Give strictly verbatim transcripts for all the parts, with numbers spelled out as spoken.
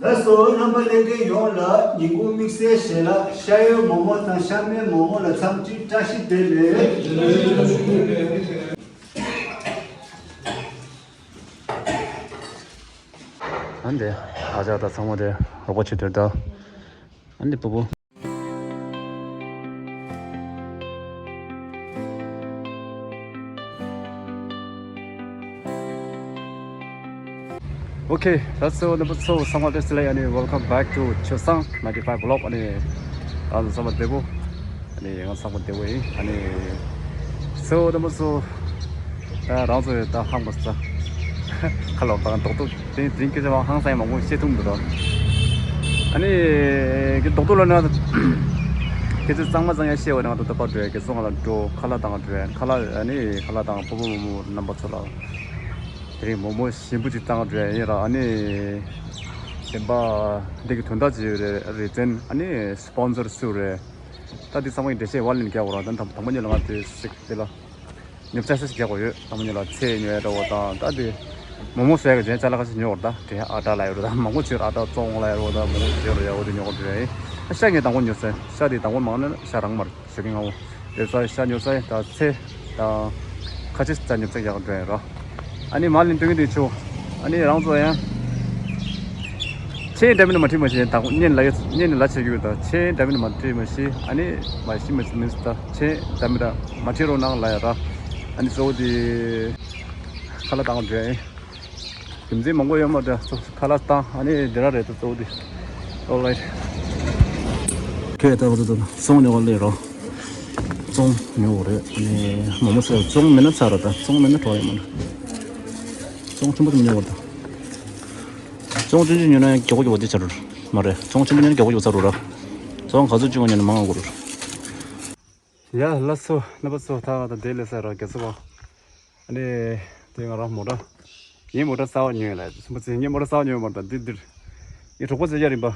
ལགས་སོ། རྣམ་པ་ལྷན་རྒྱས་ཡོངས་ལ་ཉིན་གུང་དམིགས་བསལ་ཞལ་ལག་ཤ་ཡོད་མོག་མོག་དང་ཤ་མེད་མོག་མོག་ལ་འཚམས་འདྲི་བཀྲ་ཤིས་བདེ་ལེགས། ཨ་འདི་ཨ་ཅག་དང་ཚང་མ་དེ་རོགས་པ་བྱེད་དུས་ད། ཨ་འདི་པུ་པུ། Okay, that's all. རྣམ་པ་ཚོ་ཚང་མ་བདེ་སྐྱིད་ལ། ཨ་ནི་welcome back to ཆོས་བཟང་ninety-five vlog. ཨ་ནི་ང་ཚོ་ཚང་མ་བདེ་པོ། ཨ་ནི་ང་ཚང་མ་བདེ་པོ་ཡིན། ཨ་ནི་so རྣམ་པ་ཚོ། ད་རང་ཚོ་ད་ཧང་པ་ས། ཁ་ལོ་དང་རྡོག་རྡོག་དེ་དེང་སྐད་ཆ་མ་ཧང་སང་མང་པོ་བཤད་ཐུབ་འདུག་ར། ཨ་ནི་གི་རྡོག་རྡོག་ལ་ན་སྐད་ཆ་གཙང་མ་གཙང་ཡ་བཤད་པ་ན་ང་ཚོ་ད་པར་འགྲོ་ཡ། གི་སོང་ང་ལ་འགྲོ། ཁ་ལག་བཏང་འགྲོ་ཡ། ཁ་ལག་ཨ་ནི་ཁ་ལག་བཏང་། པོ་པོ་མོ་མོ་རྣམ་པ་ཚོ་ལ་དེ་རིང་མོག་མོག་ཞིམ་པོ་ཅིག་བཏང་འགྲོ་ཡ་ཡིན་ར། ཨ་ནི་གཞན་པ་འདི་གི་དོན་དག་ཅིག་ཡོད་རེད། རེ་ཙན་ཨ་ནི་སི་པོན་སར་སུ་རེད། ད་འདི་ཚང་མ་ཡི་འགྲེལ་བཤད་བར་ལེན་རྒྱག་དགོས་ར། ད་དང་པོ་ཉིད་ལ་ང་དེ་སིག་དེ་ལ། ཉོ་ཆ་ཤ་ཞིག་རྒྱག་དགོས་ཡོད། དང་པོ་ཉིད་ལ་ཚལ་ཉོ་ཡ་འདྲ་བོ་དང་། ད་དེ་མོག་མོག་བཟོ་ཡ་གི་རྗེས་ཅ་ལག་ཁ་ཤས་ཉོ་བར། ད་དེ་ཨ་ཊ་ལ་ཡོད་ར། ད་མང་པོ་ཅིག་ཨ་ཊ་བཙོང་ལ་ཡོད་ར། ད་མོག་མོག་བཟོ་ར་ཡ་འོ་དེ་ཉོ་དགོས་འདུག་ཡ། ཨ་ཤ་ངས་དང་པོ་ཉོ་ཚེ་ཤ་དེ་དང་པོ་མང་ན་ཤ་རང་མར་ཞོགས་ཀྱི་ང་འོ་དེ་ཚ་ཤ་ཉོ་ཚེ་ད་ཚལ་དང་ཁ་ཆེ་ཙ་ཉོ་ཚེ་ཡག་འགྲོ་ཡ་ར། ཨ་ནི་མ་ལིན་སྟོན་གི་དེ་ཆོ། ཨ་ནི་རང་ཚོ་ཡང་ཆེན་འདྲ་མིན་མ་ཁྲིད་མ་ཤེས། དང་གཉེན་ལ་ཡོད། གཉེན་ལ་བྱེད་རྒྱུ་དང་ཆེན་འདྲ་མིན་མ་ཁྲིད་མ་ཤེས། ཨ་ནི་མ་ཤི་མ་ཤི་མིན་ད་ཆེན་འདྲ་མིན་ད་མ་ཁྲིད་རོགས་གནང་ལ་ཡ་ར། ཨ་ནི་གཙོ་བོ་དེ་ཁ་ལག་བཏང་འདྲ་ཡིན། རྒྱུ་མཚན་མང་པོ་ཡོད་མ་རེད། ཁ་ལག་བཏང་ཨ་ནི་དེ་ར་རེད་ད་གཙོ་བོ་དེ། Alright. ཁྱོད་ད་བར་དུ་སོང་ཉོ་ག་ལས་རོ། བཙོང་ཉོ་བ་རེད། ཨ་ནི་མོག་མོག་ཟེར་བཙོང་མེད་ན་ཚར་ར། ད་བཙོང་མེད་ན་གྲོགས་ཡོད་མ་རེད། བཙོང་ཆེན་པོ་དེ་མི་ཉོ་བར་ད། ཅུང་ཅུང་ཅུང་ཉོས་ན་མགྱོགས་པོ་མགྱོགས་པོ་དེ་ཆགས་འགྲོ་མ་རེད། ཅུང་ཆེན་པོ་ཉོས་ན་མགྱོགས་པོ་མགྱོགས་པོ་ཚར་འགྲོ་ར། ཅུང་ག་ཚོད་ཅུང་ཉོས་ན་མང་ང་འགོར་ར། ཡ་ལགས་སོ་རྣམ་པ་ཚོ། ད་ད་དེ་ལས་ས་ར་རྒྱལ་ཚོ་བ། ཨ་ནི་དེ་ང་རང་མོ་ཊ། ངའི་མོ་ཊ་གསར་པ་ཉོས་ལ་སུམ་པ་ཚེ་ངའི་མོ་ཊ་གསར་པ་ཉོས་མ་རེད། ད་འདི་འདིར་ངའི་གྲོགས་པོ་ཚེ་ཡ་རིམ་པ།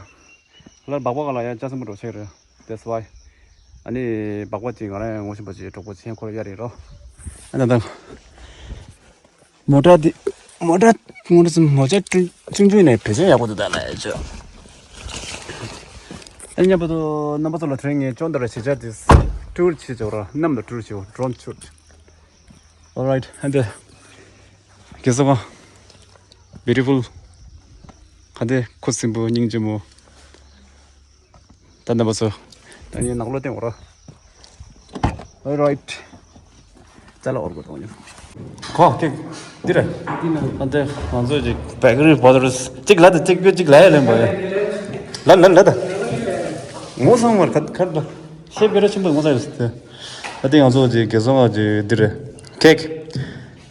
ལར་སྦག་སྦག་ག་ལ་ཡང་ལྕགས་སྲིན་པོ་འགྲོ་ཆེ་རེད། That's why. ཨ་ནི་སྦག་སྦག་ཅིག་ང་རང་ངོ་ཤེས་པ་ཅིག་གྲོགས་པོ་ཚེ་ཁོ་ར་ཡ་རེད་རོ། ཨ་ད་ད། མོ་ཊ་འདི། མོ་ཊ། མོ་ཊ་ཚོ་མོ་ཊ་ཀྲུང་ཀྲུང་ཀྲུང་ནས་བེད་སྤྱོད་ཡག་པོ་འདུག་ད་ལ་ཡ་ཅོ། ཨ་མཉམ་པོ་དུ་རྣམ་པ་ཚོ་ལ་དེ་རིང་ངས་ཅོང་དར་བྱེད་ཆ་དེ་ཊུར་བྱེད་ཆོག་ར། གནམ་ལ་ཊུར་བྱེད་འོ། ཌོ་རོན་ཤུ་ཊི། Alright. ཨ་འདི་གེ་སོ་ཁང་། Beautiful. ག་འདི་ཁུ་སིམ་པོ་སྙིང་རྗེ་མོ། ད་རྣམ་པ་ཚོ། ད་ངས་ནག་ལོ་སྟེང་འོ་ར། Alright. ཙ་ལ་འོར་གོ་དོ་ཉོ། ཁོ་ཀེག་འདི་རེད། འདི་ན་ཨ་འདི་ང་ཚོ་ཅིག་བེ་ཀ་རི་བོ་ཏལ་གཅིག་ལ་དེ་གཅིག་གཅིག་ལ་ཡ་ལེན་པ་ཡ། ལ་ལ་ལ་ད། ངོ་སང་མར་ཁ་ཁ་ད། ཤེས་བེ་ར་ཆེན་པོ་ངོ་ས་ཡོད་སི་ཏེ། ད་དེ་ང་ཚོ་ཅིག་གེ་སོང་ང་ཅིག་འདི་རེད། ཀེག་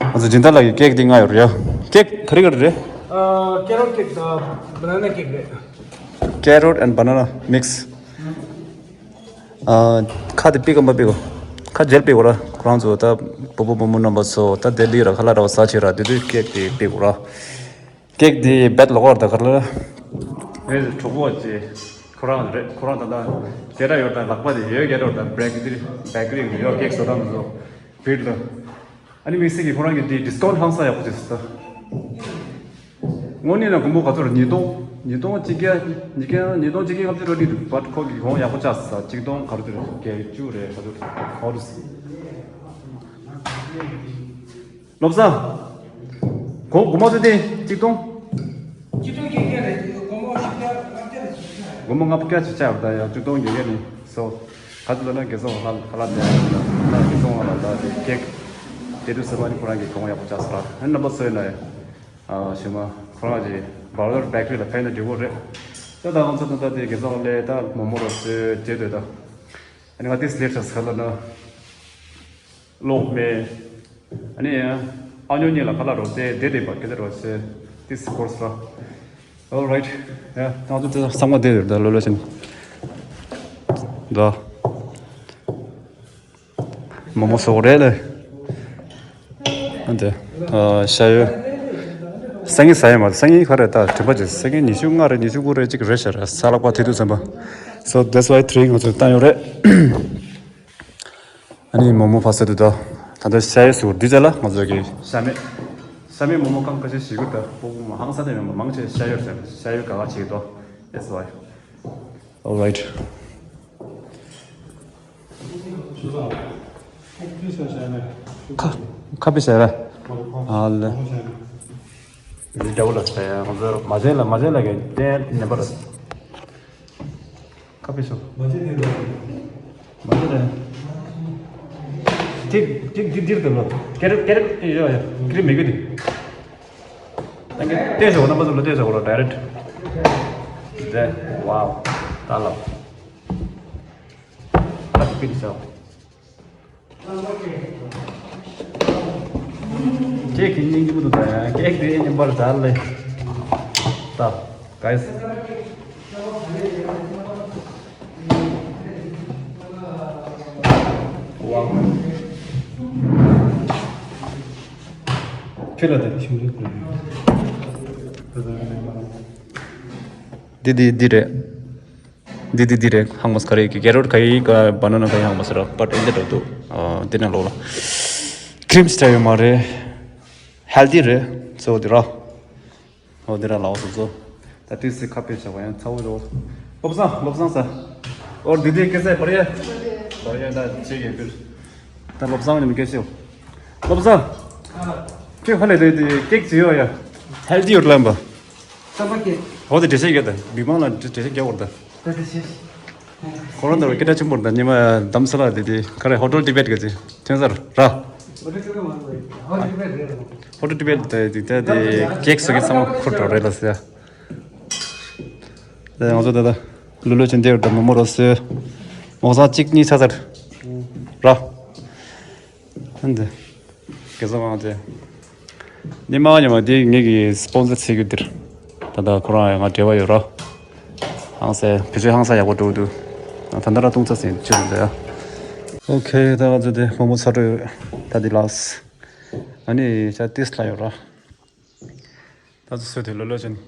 ང་ཚོ་སྦྱིན་བདག་ལགས་ཀྱི་ཀེག་འདི་ལྔ་ཡོད་རེད་ཡ། ཀེག་ག་རེ་ག་རེ་རེད། ཨ། ཀེ་རོཊ་ཀེག་དང་བ་ན་ན་ཀེག་རེད། Carrot and banana mix. ཨ། ཁ་དེ་ཕིག་གམ་པ་ཕིག་གོ། ཁ་ཇེལ་ཕིག་གོ་ར། ཁོ་རང་ཚོ་ད་པོ་པོ་པོ་མོ་རྣམ་པ་ཚོ་ད་དེ་ལི་ར་ཁ་ལག་ར་བ་ཟ་ཆེ་ར། དེ་དུས་ཀེག་དེ་ཕིག་གོ་ར། ཀེག་དེ་བེད་ལོག་བར་ད་ག་ར། རེད། གྲོགས་པོ་ཅེ་ཁོ་རང་རེད། ཁོ་རང་ད་ད་དེ་ར་ཡོད་ད། ལག་པ་དེ་ཡོད་གེ་རོ་ད། བེ་ཀ་རི་བེ་ཀ་རི་ཡོད་ཀེག་བཟོ་སྟངས་ཚོ་བིད་ལ། ཨ་ནི་དམིགས་བསལ་གྱི་ཁོ་རང་གི་དེ་ཌིས་ཀའུན་ཊི་ཧང་སང་ཡག་པོ་བྱས་སོང་ད། དངོས་གནས་ན་དགོང་མོ་ག་ཚོད་རེད། ཉིས་སྟོང་། ཉིས་སྟོང་གཅིག་བརྒྱ། ཉིས་བརྒྱ། ཉིས་སྟོང་གཅིག་བརྒྱ་ལྔ་བཅུ་རེད་འདུག་པ། ཁོ་གིས་གོང་ཡག་པོ་བཅག་ས། ཆིག་སྟོང་ག་རེ་ཚོད་རེད། བརྒྱད་ཅུ་རེད། ག་ཚོད་རེད། ག་རེ་ཚོད། བློ་བཟང་། གོང་སྒོར་མོ་ཚོད་དེ་ཆིག་སྟོང་། ཆིག་སྟོང་བརྒྱད་བརྒྱ་རེད། སྒོར་མོ་བཞི་བརྒྱ་ལྔ་བརྒྱ་རེད། ཆིག་བརྒྱ། སྒོར་མོ་ལྔ་བརྒྱ་ཅིག་བཅག་ད་ཡ། ཆིག་སྟོང་བརྒྱད་བརྒྱ་ནི་སོ། ག་ཚོད་ལ་ན་དགེ་སོང་ཁ་ལག་དེ་ཡ། ད་དགེ་སོང་ལ་ད་དེ་ཀེག་དེ་དུས་ཟེར་བ་ནི་ཁོ་རང་གིས་གོང་ཡག་པོ་བཅག་ས་ར། ཨ་ནི་རྣམ་པ་ཚོས་ན་ཡ། ཨ། ཞུ་མ་ཁོ་རང་གི་བར་ལར་བེ་ཀ་རི་ལ་ཕེབས་ན་འགྲིག་གོ་རེད། ད་ད་ང་ཚོ་ད་ལྟ་དེ་དགེ་སོང་ལས་ད་མོག་མོག་རོ་བཟོས་བྱས་སྡོད་ད། ཨ་ནི་ང་དེ་སླེབས་ཆ་ས་ལ་ན། གློག་མེད། ཨ་ནི་ཨ་ཉོ་གཉིས་ལ་ཁ་ལག་རོ་བསྡད་བསྡད་བསྡད་པ་སྐད་ཆ་རོ་བྱས། This course ར། Alright. ཡ་ད་ང་ཚོ་དེ་ཚང་མ་བསྡད་ཡོད་ད། ལོ་ལོ་ཕྱིན་ད། མོག་མོག་བཟོ་གི་རེད་ལེ། ཨ་འདི། ཨ། ཤ་ཡོད། སང་ཉིན་ཟ་ཡ་མ་རེད། སང་ཉིན་ག་རེ་ད་དྲན་པ་བརྗེད། སང་ཉིན་ཉི་ཤུ་ལྔ་རེད། ཉི་ཤུ་དགུ་རེད། གཅིག་རེད་ཤག་རེད། གཟའ་ལྷག་པ་དེ་དུས་ཙམ་པ། So that's why དེ་རིང་ང་ཚོས་བཏང་ཡོད་རེད། ཨ་ནི་མོག་མོག་ཕར་ཟ་དུས་ད། ད་ལྟ་ཤ་ཡོད་ཟེར་བ་འདི་ཙམ་ལ་ང་ཚོ་གི་ཤ་མེད། ས་མེད་མོག་མོག་གང་ག་ཅིག་ཞིག་གི་ད་སྤོ་བོ་མ་ཧང་སང་དེ་མེད་པ་མང་ཆེ་ཤ་ཡོད་ཟེར་ཤ་ཡོད་ག་ག་ཅིག་ཏོ། That's why. Alright. ཁ་ཁ་པི་ཟེར་ར། ཨ་ལེ། འདི་འདྲ་བོ་ལ་ཟེར་ང་ཚོ་མ་བྱན་ལ་མ་བྱན་ལ་གི་ཏན་ནེ་པར། ཁ་པི་སོ། མ་བྱན་ལ། ཏིག་ཏིག་ཏིག་ཏིག་ཏུ་ལོ། ཀེ་རེ་ཀེ་རེ་ཡོ་ཡོ་ཀེ་རེ་མི་གི་དུ། ད་གི་ཏེ་ཟེར་བ་ན་མ་ཟེར་ལོ་ཏེ་ཟེར་བ་ལོ་ཌའི་རེག་ཊི། ཏེ། ཝའོ། ད་ལོ། ད་ཀི་པི་ཏི་ཟེར་བ། ཁྱེད་ཀྱི་སྙིང་རྗེ་མོ་འདུག་ད་ཡང་ཀེག་དེ་ཉིན་པར་ཟ་ལེ། ད་གའི་སི། ཝའོ། ཁྱོད་ལ་ད་ཤིང་འབྲས་ཁུར། འདི་འདི་འདི་རེད། འདི་འདི་འདི་རེད། ཧང་མོ་སི་ཁ་རེ་ཀི་ཀེ་རོ་ཊི་ཁ་ཡི་ཀ་བ་ན་ན་ཁ་ཡི་ཧང་མོ་སི་ར་པ་ཊི་འདི་འདྲ་འདུག་ཨ་འདི་ན་ལོག་ལ། ཀི་རིམ་སི་ཊ་ཡོད་མ་རེད། ཧེལ་ཐི་རེད། སོ་འདི་ར། ཨོ་འདི་ར་ལའོ་སོ་སོ། ད་ཏི་སི་ཁ་པེ་བྱ་བ་ཡང་ཚ་བོ་རོ། བློ་བཟང་བློ་བཟང་ས། ཨོ་འདི་འདི་སྐད་ས་བར་ཡ། བར་ཡ་ད་ཅི་གེ་པིར། ད་བློ་བཟང་ནི་མི་སྐད་ཤེའོ། བློ་བཟང་། ཁྱོད་ཧ་ལས་དེ་དེ་ཀེག་ཅི་ཡོད་ཡ། ཧེལ་ཐི་ཡོད་ལམ་པ། ཙམ་པ་སྐད། འོ་དེ་འགྲེལ་བཤད་རྒྱག་དང་མི་མང་ལ་འགྲེལ་བཤད་རྒྱག་བར་དང་། ད་དེ་ཤེས། ཁོ་རང་འདྲ་བ་སྐད་གྲགས་ཆེན་པོ་རེད་ད་ཉི་མ་གདམ་ས་ལ་དེ་དེ་ཁ་རེ་ཧོ་ཊེལ་ཏི་བེད་ག་ཅི་ཐོན་ས་ར། ཧོ་ཊེལ་ཏི་བེད་རེད། ཧོ་ཊེལ་ཏི་བེད་དེ་དེ་དེ་ཀེག་སོ་གི་ཚང་མ་ཁུར་འགྲོ་རེད་ལ་ཟེར། དེ་ང་ཚོ་ད་ལྟ་ལུ་ལུ་ཆེན་དེ་རུ་འགྲོ་མོ་མོ་རོ་ཟེར། མོ་ས་གཅིག་གཉིས་ཚ་ཚར་ར། ཨ་འདི། དགེ་རྩ་དབང་ཚེ། འདི་མ་ཉམས་འདི་ངེད་ཀྱི་སི་པོན་སར་བྱེད་རྒྱུ་འདིར། ད་ལྟ་ཁོ་རང་ཡང་ང་འབྲེལ་བ་ཡོད་ར། ཧང་སེ་བེད་སྤྱོད་ཧང་སང་ཡག་པོ་འགྲོ་འདུག་ད་ལྟ་ར་ཏུང་ཚ་ཟིན་ཅི་རུ་འདི་ཡ། ཨོ་ཁེ་ད་ང་ཚོ་དེ་མོག་མོག་ཚ་དྲོད་ཡོད་ད་འདི་ལགས། ཨ་ནི་ཤ་ཏིས་ལ་ཡོད་ར། ད་ཚོ་སོད་དེ་ལོ་ལོ་ཅན།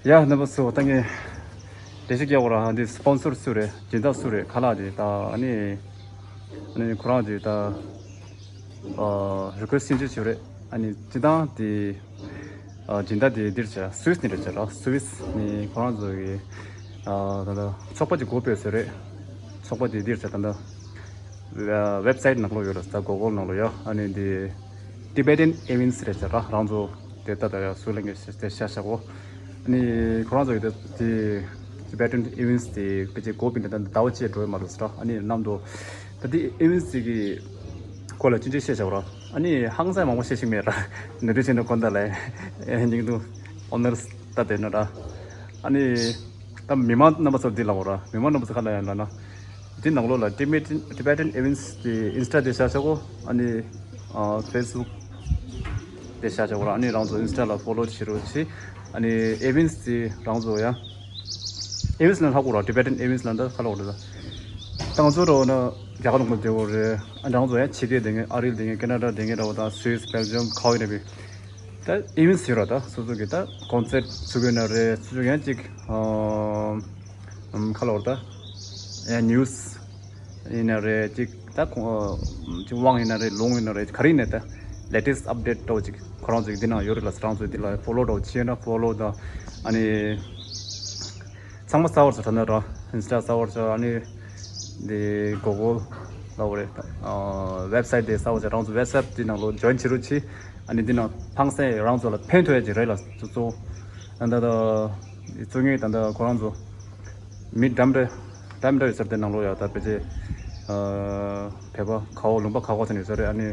ཡ་རྣམ་པ་ཚོ་ད་ངས་འགྲེལ་བཤད་རྒྱག་དགོས་ར་འདི་སི་པོན་སར་སུ་རེད་སྦྱིན་བདག་སུ་རེད་ཁ་ལག་དེ་ད་ཨ་ནི་ཨ་ནི་ཁོ་རང་དེ་ད་རི་ཁོས་སིན་ཅི་བྱོས་རེད། ཨ་ནི་སྤྱི་བཏང་དེ་སྦྱིན་བདག་དེ་འདིར་བྱས་སུད་སི་ནས་རེད་བྱས་ར་སུད་སི་ནས་ཁོ་རང་ཚོ་གི་ད་ད་ཚོགས་པ་ཅིག་དགོས་པས་ཟེར་རེད། ཚོགས་པ་དེ་འདིར་བྱས་ད་ད་ཝེབ་སའིཊ་ནང་ལོགས་ཡོད་ར་ད་གོ་གོལ་ནང་ལོགས་ཡོད། ཨ་ནི་འདི་Tibetan Events་རེད་བྱས་ར་རང་ཚོ་དེ་ད་ད་ཡ་སུ་ལེན་གི་དེ་ཤ་ཤ་གོ་ཨ་ནི་ཁོ་རང་ཚོ་ཡོད་དེ་དེ་Tibetan Events་དེ་ཕལ་ཆེར་གོ་པིན་དེ་ད་ཟླ་བ་གཅིག་འགྲོ་ཡོད་མ་རེད་ཟེར་ར། ཨ་ནི་ནམ་དུ་ད་དེ་Events་དེ་གི་སྐོར་ལ་ཅི་ཅི་བཤད་བྱ་བ་ར། ཨ་ནི་ཧང་སང་མང་པོ་བཤད་ཤེས་མེད་ར་ནི་དུས་ཆེན་དུ་ཁོ་ད་ལས་ཉིང་དུ་ཨོ་ནར་ད་དེ་ན་ར། ཨ་ནི་ད་མི་མང་རྣམ་པ་ཚོ་འདི་ལ་འོ་ར་མི་མང་རྣམ་པ་ཚོ་ག་ལ་ཡང་ལ་ན། འདི་ནང་ལོགས་ལ་Tibetan Tibetan Events་དེ་Insta་དེ་བཞག་བཞག་གོ་ཨ་ནི་ཨ་Facebook་དེ་བཞག་བཞག་གོ་ར། ཨ་ནི་རང་ཚོ་Insta་ལ་follow་བྱེད་རོགས་བྱེད། ཨ་ནི་Events་དེ་རང་ཚོ་ཡང་Events་ལ་ལྷག་གོ་ར་Tibetan Events་ལ་འདི་ཁ་ལོག་རེད། ད་ང་ཚོ་རོ་ན་རྒྱ་གར་ལུང་པ་བསྡད་གོ་རེད། ཨ་རང་ཚོ་ཡང་ཕྱི་རྒྱལ་བསྡད་མཁན་ཨ་རིར་བསྡད་མཁན་ཁེ་ན་ཌ་བསྡད་མཁན་འདྲ་བོ་དང་Swiss Belgium་ག་བ་ཡིན་ན་བི་ད་Events་ཡོད་ར། ད་སོ་སོ་གི་ད་concert་ཚུགས་ཡོད་ན་རེད། སོ་སོ་ཡང་ཅིག་ཨ་ཁ་ལོག་ར་ད་ཡང་news་ཡིན་ན་རེད། ཅིག་ད་ཁོང་ཅིག་དབང་ཡིན་ན་རེད། ལུང་ཡིན་ན་རེད། ག་རེ་ཡིན་ནའི་ད་latest update་འདྲ་བོ་ཅིག་ཁོ་རང་ཚོ་འདི་ནང་ཡོད་རེད་ལ། རང་ཚོ་འདི་ལ་follow་འདྲ་བོ་བྱས་ན་follow་དང་ཨ་ནི་ཚང་མ་གསར་བར་ཚོ་ད་ནི་ར་Insta་གསར་བར་ཚོ་ཨ་ནི་འདི་Google་ལ་འོ་རེད། website་དེ་གསར་བར་ཚོ་རང་ཚོ་WhatsApp་འདི་ནང་ལོ་join་བྱེད་རོགས་བྱེད། ཨ་ནི་འདི་ནང་ཕངས་སེ་རང་ཚོ་ལ་ཕན་ཐོགས་ཡ་ཅིག་རེད་ལ་གཙོ་གཙོ་ཨ་ད་ད། གཙོ་ངོས་ད་ལྟ་ཁོ་རང་ཚོ་མི་འདྲ་མི་འདྲ་འདྲ་མི་འདྲ་ཡོད་ས་རེད། དེ་ནང་ལོགས་ཡ་ད་ཕལ་ཆེར་བོད་པ་ཁ་བ་ལུང་པ་ཁ་བ་ཚོ་ནས་ཡོད་ས་རེད། ཨ་ནི་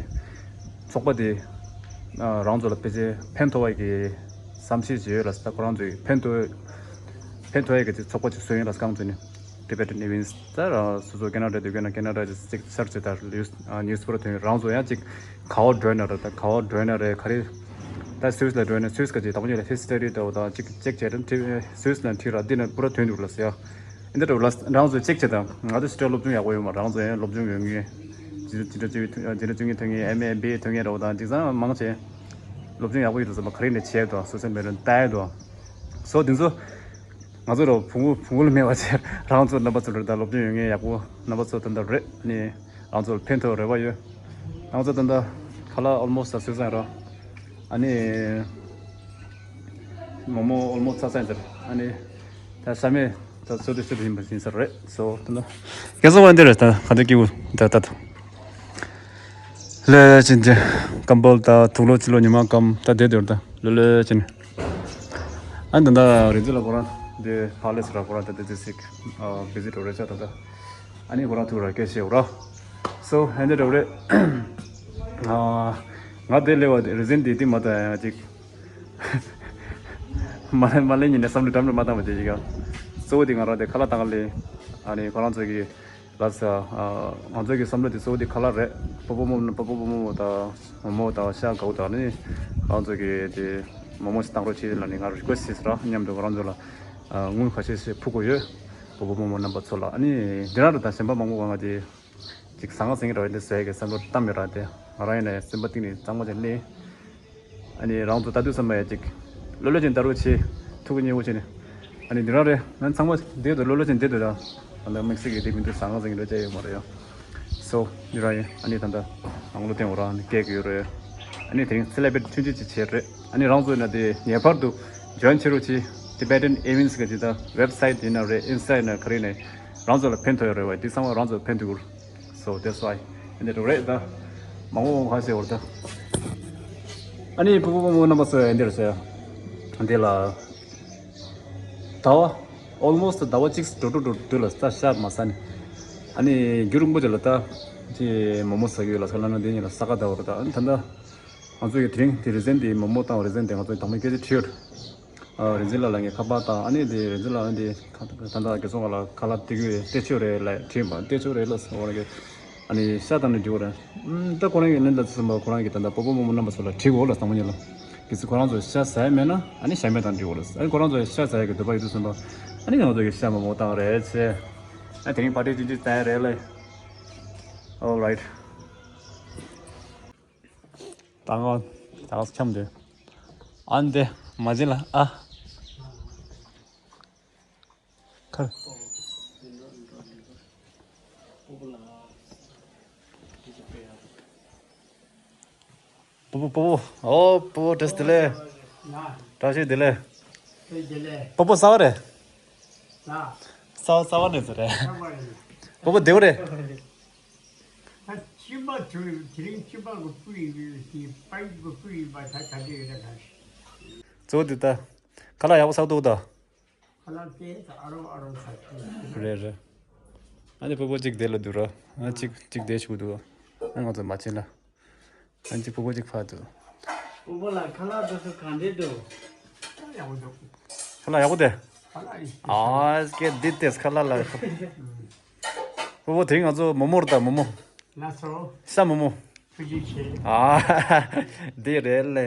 ཚོགས་པ་དེ་རང་ཚོ་ལ་ཕལ་ཆེར་ཕན་ཐོགས་པ་གི་བསམ་ཤེས་བྱེད་ཡོད་ལ་ད་ཁོ་རང་ཚོས་ཕན་ཐོགས་ཕན་ཐོགས་ཡ་གི་ཚོགས་པ་ཅིག་བཟོས་ཡོད་ལ་རྐང་ཚོ་ནི་Tibetan Events་ད་རང་སོ་སོ་ཁེ་ན་ཌ་དུས་ཁེ་ན་ཁེ་ན་ཌ་ཅིག་ཅིག་ཚར་ཚེ་ད་news paper་ཐོན་རང་ཚོ་ཡང་ཅིག་ག་བ་འགྲོ་ན་རེད། ད་ག་བ་འགྲོ་ན་རེད། ག་རེ་ད་Swiss་ལ་འགྲོ་ན་Swiss་ག་ཅིག་དང་པོ་ཉིད་ལ་history་འདྲ་བོ་དང་ཅིག་ཅིག་བྱས་ཏེ་Swiss་ལ་འཁྲིད་ར་འདི་ནས་པུ་ར་ཐོན་འདུག་ལ་ཟེར་ཡ། འདི་འདྲ་ལ་རང་ཚོས་ཅེག་བྱེད་དང་། ང་ཚོ་སྤྱིར་སློབ་སྦྱོང་ཡག་པོ་ཡོད་མ་རེད། རང་ཚོ་ཡང་སློབ་སྦྱོང་ཡོད་མཁན། འཛིན་གྲྭ་བཅུ་པའི་འཛིན་གྲྭ་བཅུ་གཉིས་ཐོན་མཁན། ཨེམ་ཨེ་ཨེམ་བི་ཨེ་ཐོན་མཁན་འདྲ་བོ་དང་། དེང་སང་མང་ཆེ་སློབ་སྦྱོང་ཡག་པོ་ཡོད་དུས་ཙམ་པ་ག་རེ་ནས་བྱས་འདུག་སོ་སོའི་མི་རང་ལྟ་ཡ་འདུག་སོ་དེ་ཚོ་ང་ཚོ་ར་བུ་མོ་བུ་མོ་ལ་མེད་པ་བྱས། རང་ཚོ་རྣམ་པ་ཚོ་འདྲ་ད་སློབ་སྦྱོང་ཡོད་མཁན་ཡག་པོ་རྣམ་པ་ཚོ་ད་ལྟ་རེད། ཨ་ནི་རང་ཚོ་ལ་ཕན་ཐོགས་རེ་བ་ཡོད། རང་ཚོ་ད་ལྟ་ཁ་ལག་ཨོལ་མོ་སི་ད་བཟོས་ཚར་ར། ཨ་ནི་མོག་མོག་ཨོལ་མོ་སི་ཚར་ཚར་ཡིན་ཟེར། ཨ་ནི་ད་ཤ་མེད་ད་སོ་དེ་སོ་དེ་ཡིན་པ་ཡིན་ས་རེད། སོ་ད་ལྟ་རྒྱལ་ཚོགས་དབང་འདི་རེད། ད་ག་འདི་སྐྱིད་པོ་ད་ད་ད་ལོས་ཅན་ཅན་ཀམ་པོལ་ད་དུག་ལོག་ཅི་ལོག་ཉི་མ་སྐམ་ད་བསྡད་འདུག་ད་ལོས་ལོས་ཅན། ཨ་ནི་ད་ལྟ་རི་འཛིན་ལ་ཁོ་རང་འདི་ཕ་ལེ་སི་ར་ཁོ་རང་ད་ལྟ་དེ་ཚིག་བི་ཟི་ཊི་རེད་ཤག་ད་ལྟ། ཨ་ནི་ཁོ་རང་ཐུག་ར་སྐད་བཤད་འོ་ར། སོ་ཧན་དེ་འདྲ་བོ་རེད། ཨ་ང་དེ་སླེབས་པ་རི་འཛིན་དེ་དེ་མ་ད་ཡང་ཅིག་མ་ལེ་མ་ལེ་ཉིན་ནས་བསམ་བློ་འགྲམ་དུ་མ་བཏང་བ་བྱེད་ཀྱི་ཡོད། གཙོ་བོ་དེ་ང་རང་དེ་ཁ་ལག་བཏང་ལེ། ཨ་ནི་ཁོ་རང་ཚོ་གི་ལ་ས་ང་ཚོ་གི་བསམ་བློ་དེ་གཙོ་བོ་དེ་ཁ་ལག་རེད། པོ་པོ་མོ་པོ་པོ་པོ་མོ་དང་མོ་མོ་དང་ཤ་གའུ་དང་ནི་ང་ཚོ་གི་དེ་མོ་མོ་ཞིག་བཏང་རོགས་བྱེད་ལ་ནི་ང་རི་ཀུ་ཨེ་སི་ཊི་བྱས་ར། མཉམ་དུ་ཁོ་རང་ཚོ་ལ་དངུལ་ཁ་ཤས་ཤིག་ཕུལ་དགོས་ཡོད། པོ་པོ་མོ་མོ་རྣམ་པ་ཚོ་ལ། ཨ་ནི་དེ་རང་རེད། ད་གཞན་པ་མང་པོ་གང་ག་དེ། ཅིག་ཟང་ངེ་ཟིང་ངེ་འདྲ་བོ་འདི་ཟེར་གི་བསམ་བློ་བཏང་མེད་ར། དེ་ང་རང་ཡིན་ན་སེམས་པ་གཏིང་ནས་གཙང་མ་ཅིག་སླེབས། ཨ་ནི་རང་ཚོ་ལྟ་དུས་ཙམ་པ་ཡ་ཅིག་ལོ་ལོ་ཅིག་ལྟ་རོགས་བྱེད། ཐུགས་ཉེ་བོ་བྱས་ནས། ཨ་ནི་འདི་རང་རེད། ང་ཚང་མ་བསྡད་དུས་ལོ་ལོ་ཅིག་བསྡད་དུས་ད་ད་ལྟ་དམིགས་བསལ་གྱི་དེ་མི་འདུག་ཟང་ངེ་ཟིང་ངེ་འདྲ་བོ་ཅིག་ཡོད་མ་རེད་ཡ། སོ་འདི་རང་ཡིན། ཨ་ནི་ད་ལྟ་ནང་ལོ་སྟོན་འོ་ར། ཨ་ནི་སྐད་གི་ཡོད་རེད། ཨ་ནི་དེ་རིང་སེ་ལེ་བྷི་རེཊ་ཆུང་ཆུང་ཅིག་བྱས་རེད། ཨ་ནི་རང་ཚོ་ཡིན་ན་དེ་ངེས་པར་དུ་ཇོ་ཡིན་བྱེད་རོགས་བྱེད། Tibetan Events གི་དེ་ད་ཝེབ་སའིཊ་ཡིན་ན་རེད། ཨིན་སི་ཊ་ཡིན་ན་ག་རེ་ཡིན་ན་རང་ཚོ་ལ་ཕན་ཐོགས་ཡོད་རེད་བ། དེ་ཚང་མ་རང་ཚོ་ལ་ཕན་ཐོགས་ཀྱི་རེད། So that's why. ཨ་ནི་རོགས་རེད་ད། མང་པོ་ཁ་ཤས་འོར་ད། ཨ་ནི་ཕུ་བོ་ཕུ་བོ་རྣམ་པ་ཚོ་ཡ་འདིར་ཟེར། འདི་ལ་ཟླ་བ་almost ཟླ་བ་གཅིག་འགྲོ་འགྲོ་འགྲོ་འགྲོ་ལ་ད་ཤ་མ་ཟ་ནས། ཨ་ནི་རྒྱུན་རིང་པོ་ཅིག་ལ་ད་ཅི་མོག་མོག་ཟ་གི་ཡོད་ལ་ས་ལ་ན་དེ་ཉིད་ལ་ས་ག་ཟླ་བ་རེད་ད། ཨ་ནི་ད་ལྟ་ང་ཚོ་ཡི་དེ་རིང་དེ་རི་ཛན་དེ་མོག་མོག་བཏང་བ། རི་ཛན་དེ་ང་ཚོ་དང་པོ་སྐད་ཆ་དྲིས་ཡོད། ཨ་རི་ཛན་ལགས་ལ་ངས་ཁ་པར་བཏང་། ཨ་ནི་དེ་རི་ཛན་ལགས་ཨ་ནི་དེ་ད་ལྟ་རྒྱལ་ཚོགས་ཁ་ལག་ཁ་ལག་སྟེར་གི་ཡོད། སྟེར་ཆོག་རེད་ལབ་དྲིས་པ། སྟེར་ཆོག་རེད་ལབ་སོང་བ་རེད། ཨ་ནི་ཤ་བཏང་ནས་འགྲིག་གོ་རེད། ཨུམ། ད་ཁོ་རང་གིས་ལན་ལ་ཚུད་པ། ཁོ་རང་གིས་ད་ལྟ་པོ་པོ་མོ་མོ་རྣམ་པ་ཚོ་ལ་དྲིས་གོ་ལ་དང་པོ་ཉིད་ལ། གལ་སྲིད་ཁོ་རང་ཚོ་ཤ་ཟ་ཡ་མེད་ན་ཨ་ནི་ཤ་མེད་བཏང་འགྲིག་གོ་ལ། ཨ་ནི་ཁོ་རང་ཚོ་ཤ་ཟ་ཡ་གི་འདོད་པ་ཡོད་དུས་ཙམ་པ་ཨ་ནི་ང་ཚོ་གི་ཤ་མོག་མོག་བཏང་རེད་ཟེར། ཨ་དེ་རིང་པར་ཊི་ཅི་ཅི་བཏང་ཡ་རེད་ལེ། All right. ད་ང་ད་ང་འཁྱམས་དུས། ཨ་འདི་མ་བྱིན་ལ་ཨ། ཁར། པོ་པོ་པོ་པོ། ཨོ་པོ་པོ་བཀྲ་ཤིས་བདེ་ལེགས། བཀྲ་ཤིས་བདེ་ལེགས། པོ་པོ་གསར་པ་རེད། གསར་པ་གསར་པ་ནས་ཚོ་རེད། པོ་པོ་བདེ་པོ་རེད། ད་ཕྱི་མ་ཚོས་དེ་རིང་ཕྱི་མ་གི་སྤུ་ཡིན་པའི་དེ་པའི་གི་སྤུ་ཡིན་པ་ད་ག་འདྲ་ཡོད་ན་ག་ཞིག་གཙོ་བོ་དེ་ད་ཁ་ལག་ཡག་པོ་ཟ་འདུག་ད། ཁ་ལག་དེ་ད་ཨ་རོ་ཨ་རོ་ཟ་ཐུབ་རེད་རེད། ཨ་ནི་ཕུ་བོ་གཅིག་དེ་ལ་འདུག་ར། ཨ་གཅིག་གཅིག་དེ་ཞུགས་འདུག་ཨ་ང་ཚོ་མ་ཕྱིན་ལ། ཨ་གཅིག་ཕུ་བོ་གཅིག་ཕར་འདུག་ཕུ་བོ་ལ་ཁ་ལག་དེ་ཚོ་ག་འདྲ་འདུག་ཡག་པོ་འདུག་ཁ་ལག་ཡག་པོ་དེ། ཁ་ལག་ཡིན། ཨ་སྐད་འདི་དེ་ཁ་ལག་ལ། ཕུ་བོ་དེ་ང་ཚོ་མོག་མོག་རེད་ད། མོག་མོག་ལགས་སོ། ཤ་མོག་མོག་ཐུགས་རྗེ་ཆེ། ཨ་འདི་རེད་ལེ།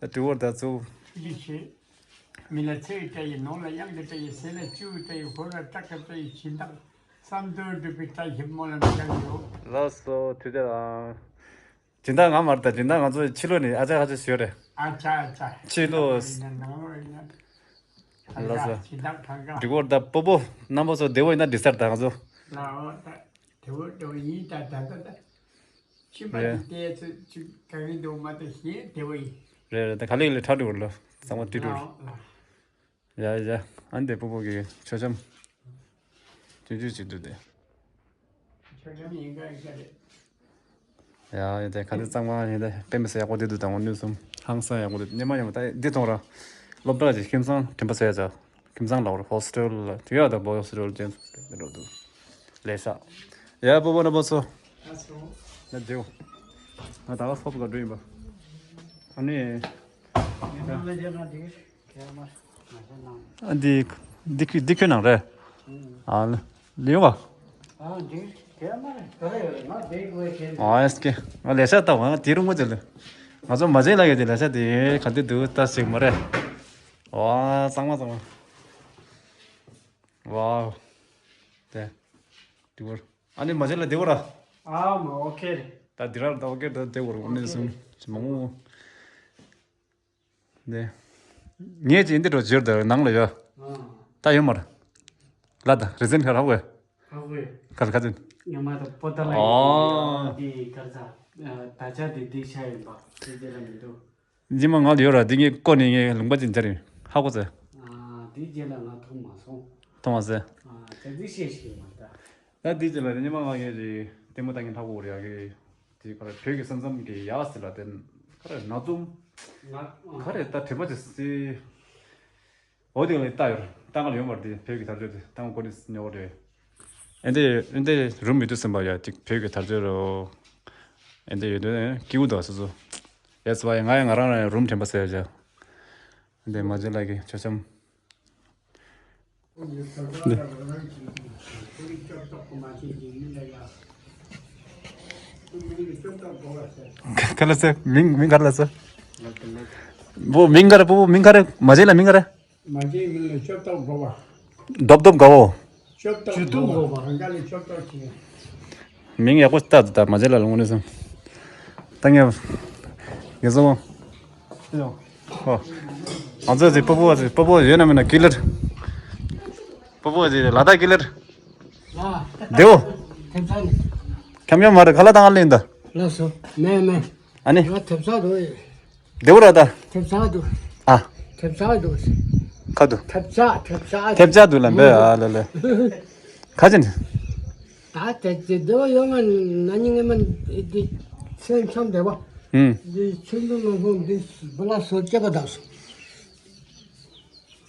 ཨུ། དྲི་བོར་ད་ཚུགས། ཐུགས་རྗེ་ཆེ། མི་ལ་ཚེ་ཡི་བཀྲ་ཡི། ནོར་ལ་གཡང་གི་བཀྲ་ཡི། ཟས་ལ་བཅུད་ཀྱི་བཀྲ་ཡི། གོས་ལ་སྐྲག་གི་བཀྲ་ཡི། སྦྱིན་བདག་བསམ་དོན་འགྲུབ་པའི་བཀྲ་ཤིས་སྨོན་ལམ་རྒྱག་ཡོད། ལགས་སོ། ཐུགས་རྗེ་གནང་། སྦྱིན་བདག་ང་མ་རེད་ད། སྦྱིན་བདག་ང་ཚོ་ཕྱི་ལོགས་ནས་ཨ་ཅག་ཨ་ཅག་ཞུ་རེད། ཨ་ཅག་ཨ་ཅག་ཕྱི་ལོགས། ཡིན་ན་ནང་ལོགས་ཡིན་ན། ལགས་སོ། སྦྱིན་བདག་གང་ག་འགྲིག་གོ་ད། པོ་པོ་རྣམ་པ་ཚོ་བདེ་བོ་ཡིན་ན་འགྲིག་ས་རེད་ད་ང་ཚོ། ལགས་འོ་ད། དེ་བོ་དེ་བོ་ཡིན་ད་ད་ད་ད། ཕྱི་མ་རེད། དེ་ལྟས་ཚོད་ཅིག་ག་གི་འདུག་མ་གཏོགས་གཞན་དེ་བོ་ཡིན། རེད་རེད། ད་ག་ལེ་ག་ལེ་ཁྲག་འགྲོ་གི་རེད་ལ་གཙང་མ་ཏི་ཏུ་རེད། ལགས་ལགས། ཡ་ཡ། ཨ་འདི་པོ་པོ་གི་མཆོད་བཤམས་ཆུང་ཆུང་ཅིག་འདུག་སྟེ། མཆོད་བཤམས་ཡིན་ག་ཡིན་ག་རེད། ཡ་ཡ། དེ་ག་འདི་གཙང་མ་ཡིན་ད། དཔེ་མི་སྲིད་ཡག་པོ་དེ་འདུག་ད་ངོ་ནུས་གསུམ་ཧང་སང་ཡག་པོ་དེ་ཉི་མ་ཉི་མ་ད་འདི་མཐོང་ར། སློབ་གྲྭ་གི་ཁྱིམ་ཚང་དྲན་པ་ཟེར་ཡ་ཅག་ཁྱིམ་ཚང་ལ་བར་ཧོ་སི་ཊེལ་ལ་དུས་ཡག་ད་བོ་ཧོ་སི་ཊེལ་ཅན་མི་འགྲོ་འདུག་ལས་ས། ཡ་པོ་པོ་རྣམ་པ་ཚོ། ལ་འདེའུ། ང་ད་ག་སོབ་ག་འགྲོ་ཡིན་པ། ཨ་ནི། ཨ་འདི་འདི་ཁྱོད་འདི་ཁྱོད་ནང་རེད། ཨ་ལ་ཡོང་བ། ཨ་ཨེས་ཀེ། ང་ལས་ས་ལྟ་བ་ང་དེ་རུ་ངོ་ཅི་ལ། ང་ཚོ་མ་བྱེད་ལ་ཡོད་དེ་ལས་ས་དེ་ག་དེ་འདུག་ལྟ་ཞིག་མ་རེད། ཝ་གཙང་མ་གཙང་མ། ཝའོ། དེ། དེ་བར། ཨ་ནི་མ་བྱེད་ལ་དེ་བར། ཨ་མ་ཨོ་ཁེ་རེད། ད་དེ་ར་ད་ཨོ་ཁེ་ད་དེ་བར་ཨོ་ནི་སུམ་མང་མོ། དེ། ངས་ཅི་འདི་འགྲོ་བྱེད་ད་ནང་ལ་ཡོད། ད་ཡོད་མར། ལ་ད་རེ་ཛན་ཁ་ར་བས། ཧ་གོ་ཡོད། ཁར་ཁ་ཛན། ཉི་མ་ད་པོ་ད་ལ་ཨོ། ཡོད་དེ་ཁར་ཚ། ད་ཆ་དེ་སྡིག་ཆ་ཡིན་པ་དེ་རྗེས་ལ་མི་འདུག་རྗེས་མ་ང་ལ་ཡོད་ར་འདི་ངས་བསྐོར་ནས་ངས་ལུང་པ་ཅིག་འབྱར་ཡིན་ཧ་གོ་ཚེ། ཨ་འདི་རྗེས་ལ་ང་མཐོང་མ་སོང་། མཐོང་བ་ཚེ། ཨ་དེ་འདི་ཤེས་ཤིག་མ་ད། ད་འདི་རྗེས་ལ་ཉི་མ་ང་ངས་ཅིག་ལྟད་མོ་ལྟ་མཁན་ཧ་གོ་རེ་ཡ་གི་དེ་ག་རེ་བོད་ཀྱི་ས་མཚམས་ཀྱི་ཡག་ཟེར་ལ་དེ་ག་རེ་ན་ཙུམ་ང་ག་རེ་ད་དྲན་པ་ཅིག་སི། འོ་དེ་ལ་ལྟ་ཡོད་ལྟ་ག་ལ་ཡོད་མ་རེད་དེ་བོད་ཀྱི་དར་ལྕོག་དེ་ལྟ་མ་གོ་ནི་ཉོ་བ་རེད། ཨེ་འདི་ཨེ་འདི་རུམ་མི་འདུག་ཟིན་པ་ཡ་ཅིག་བོད་ཀྱི་དར་ལྕོག་རོ། ཨེ་འདི་ཡོད་དོ་སྐྱིད་པོ་འདུག་སོ་སོ། ཡས་བ་ཡ་ང་ཡ་ང་རང་རང་རུམ་དྲན་པ་ཟེར་ཡ་ཅག་ཨེ་འདི་མ་བྱེད་ལ་གི་ཆོ་འཆམ། འདི། ག་ལ་ཟེར་མིང་མིང་ག་ལ་ཟེར། བོ་མིང་ག་རེ་བོ་བོ་མིང་ག་རེ་མ་བྱེད་ལ་མིང་ག་རེ། མ་བྱེད་མིང་ལ་ཆོབ་ཏོག་འགོ་བ། རྡོབ་རྡོབ་དགའ་བོ། ཆོབ་ཏོག་འགོ་བ་རང་ག་ལ་ཆོབ་ཏོག་ཆེ། མིང་ཡག་པོ་ལྟ་དུ་ད་མ་བྱེད་ལ་ལུང་ནས་སམ། ད་ངས་ངས་སོང་། ཨོ། ང་ཚོ་ཚེ་སྤོ་བོ་ཚེ་སྤོ་བོ་ཡོད་ན་མེད་ན་ཀི་ལར། སྤོ་བོ་ཚེ་ལ་དྭགས་ཀི་ལར། ལ། དེའོ། ཐེབས་ཚང་ནི། ཁྱམ་ཁྱམ་མ་རེད་ག་ལ་དང་ཨ་ལེན་ད། ལགས་སོ། མེད་མེད། ཨ་ནི། ང་ཐེབས་ཚང་དུ། དེའོ་ར་ད། ཐེབས་ཚང་དུ། ཨ། ཐེབས་ཚང་དུ། ཁ་དུ། ཐེབས་ཚང་ཐེབས་ཚང་། ཐེབས་ཚང་དུ་ལ་འབད་ཨ་ལ་ལ། ཁ་ཅན། ད་དེ་དེ་དེ་བ་ཡོང་ང་ན་ནི་ངེ་མ་དེ་ཚན་འཆམ་དེ་བ། ཨུམ། དེ་ཆུ་འདུ་ནང་ཁོང་དེ་བུ་ལ་སོ་སྐྱེ་བ་དག་སོ།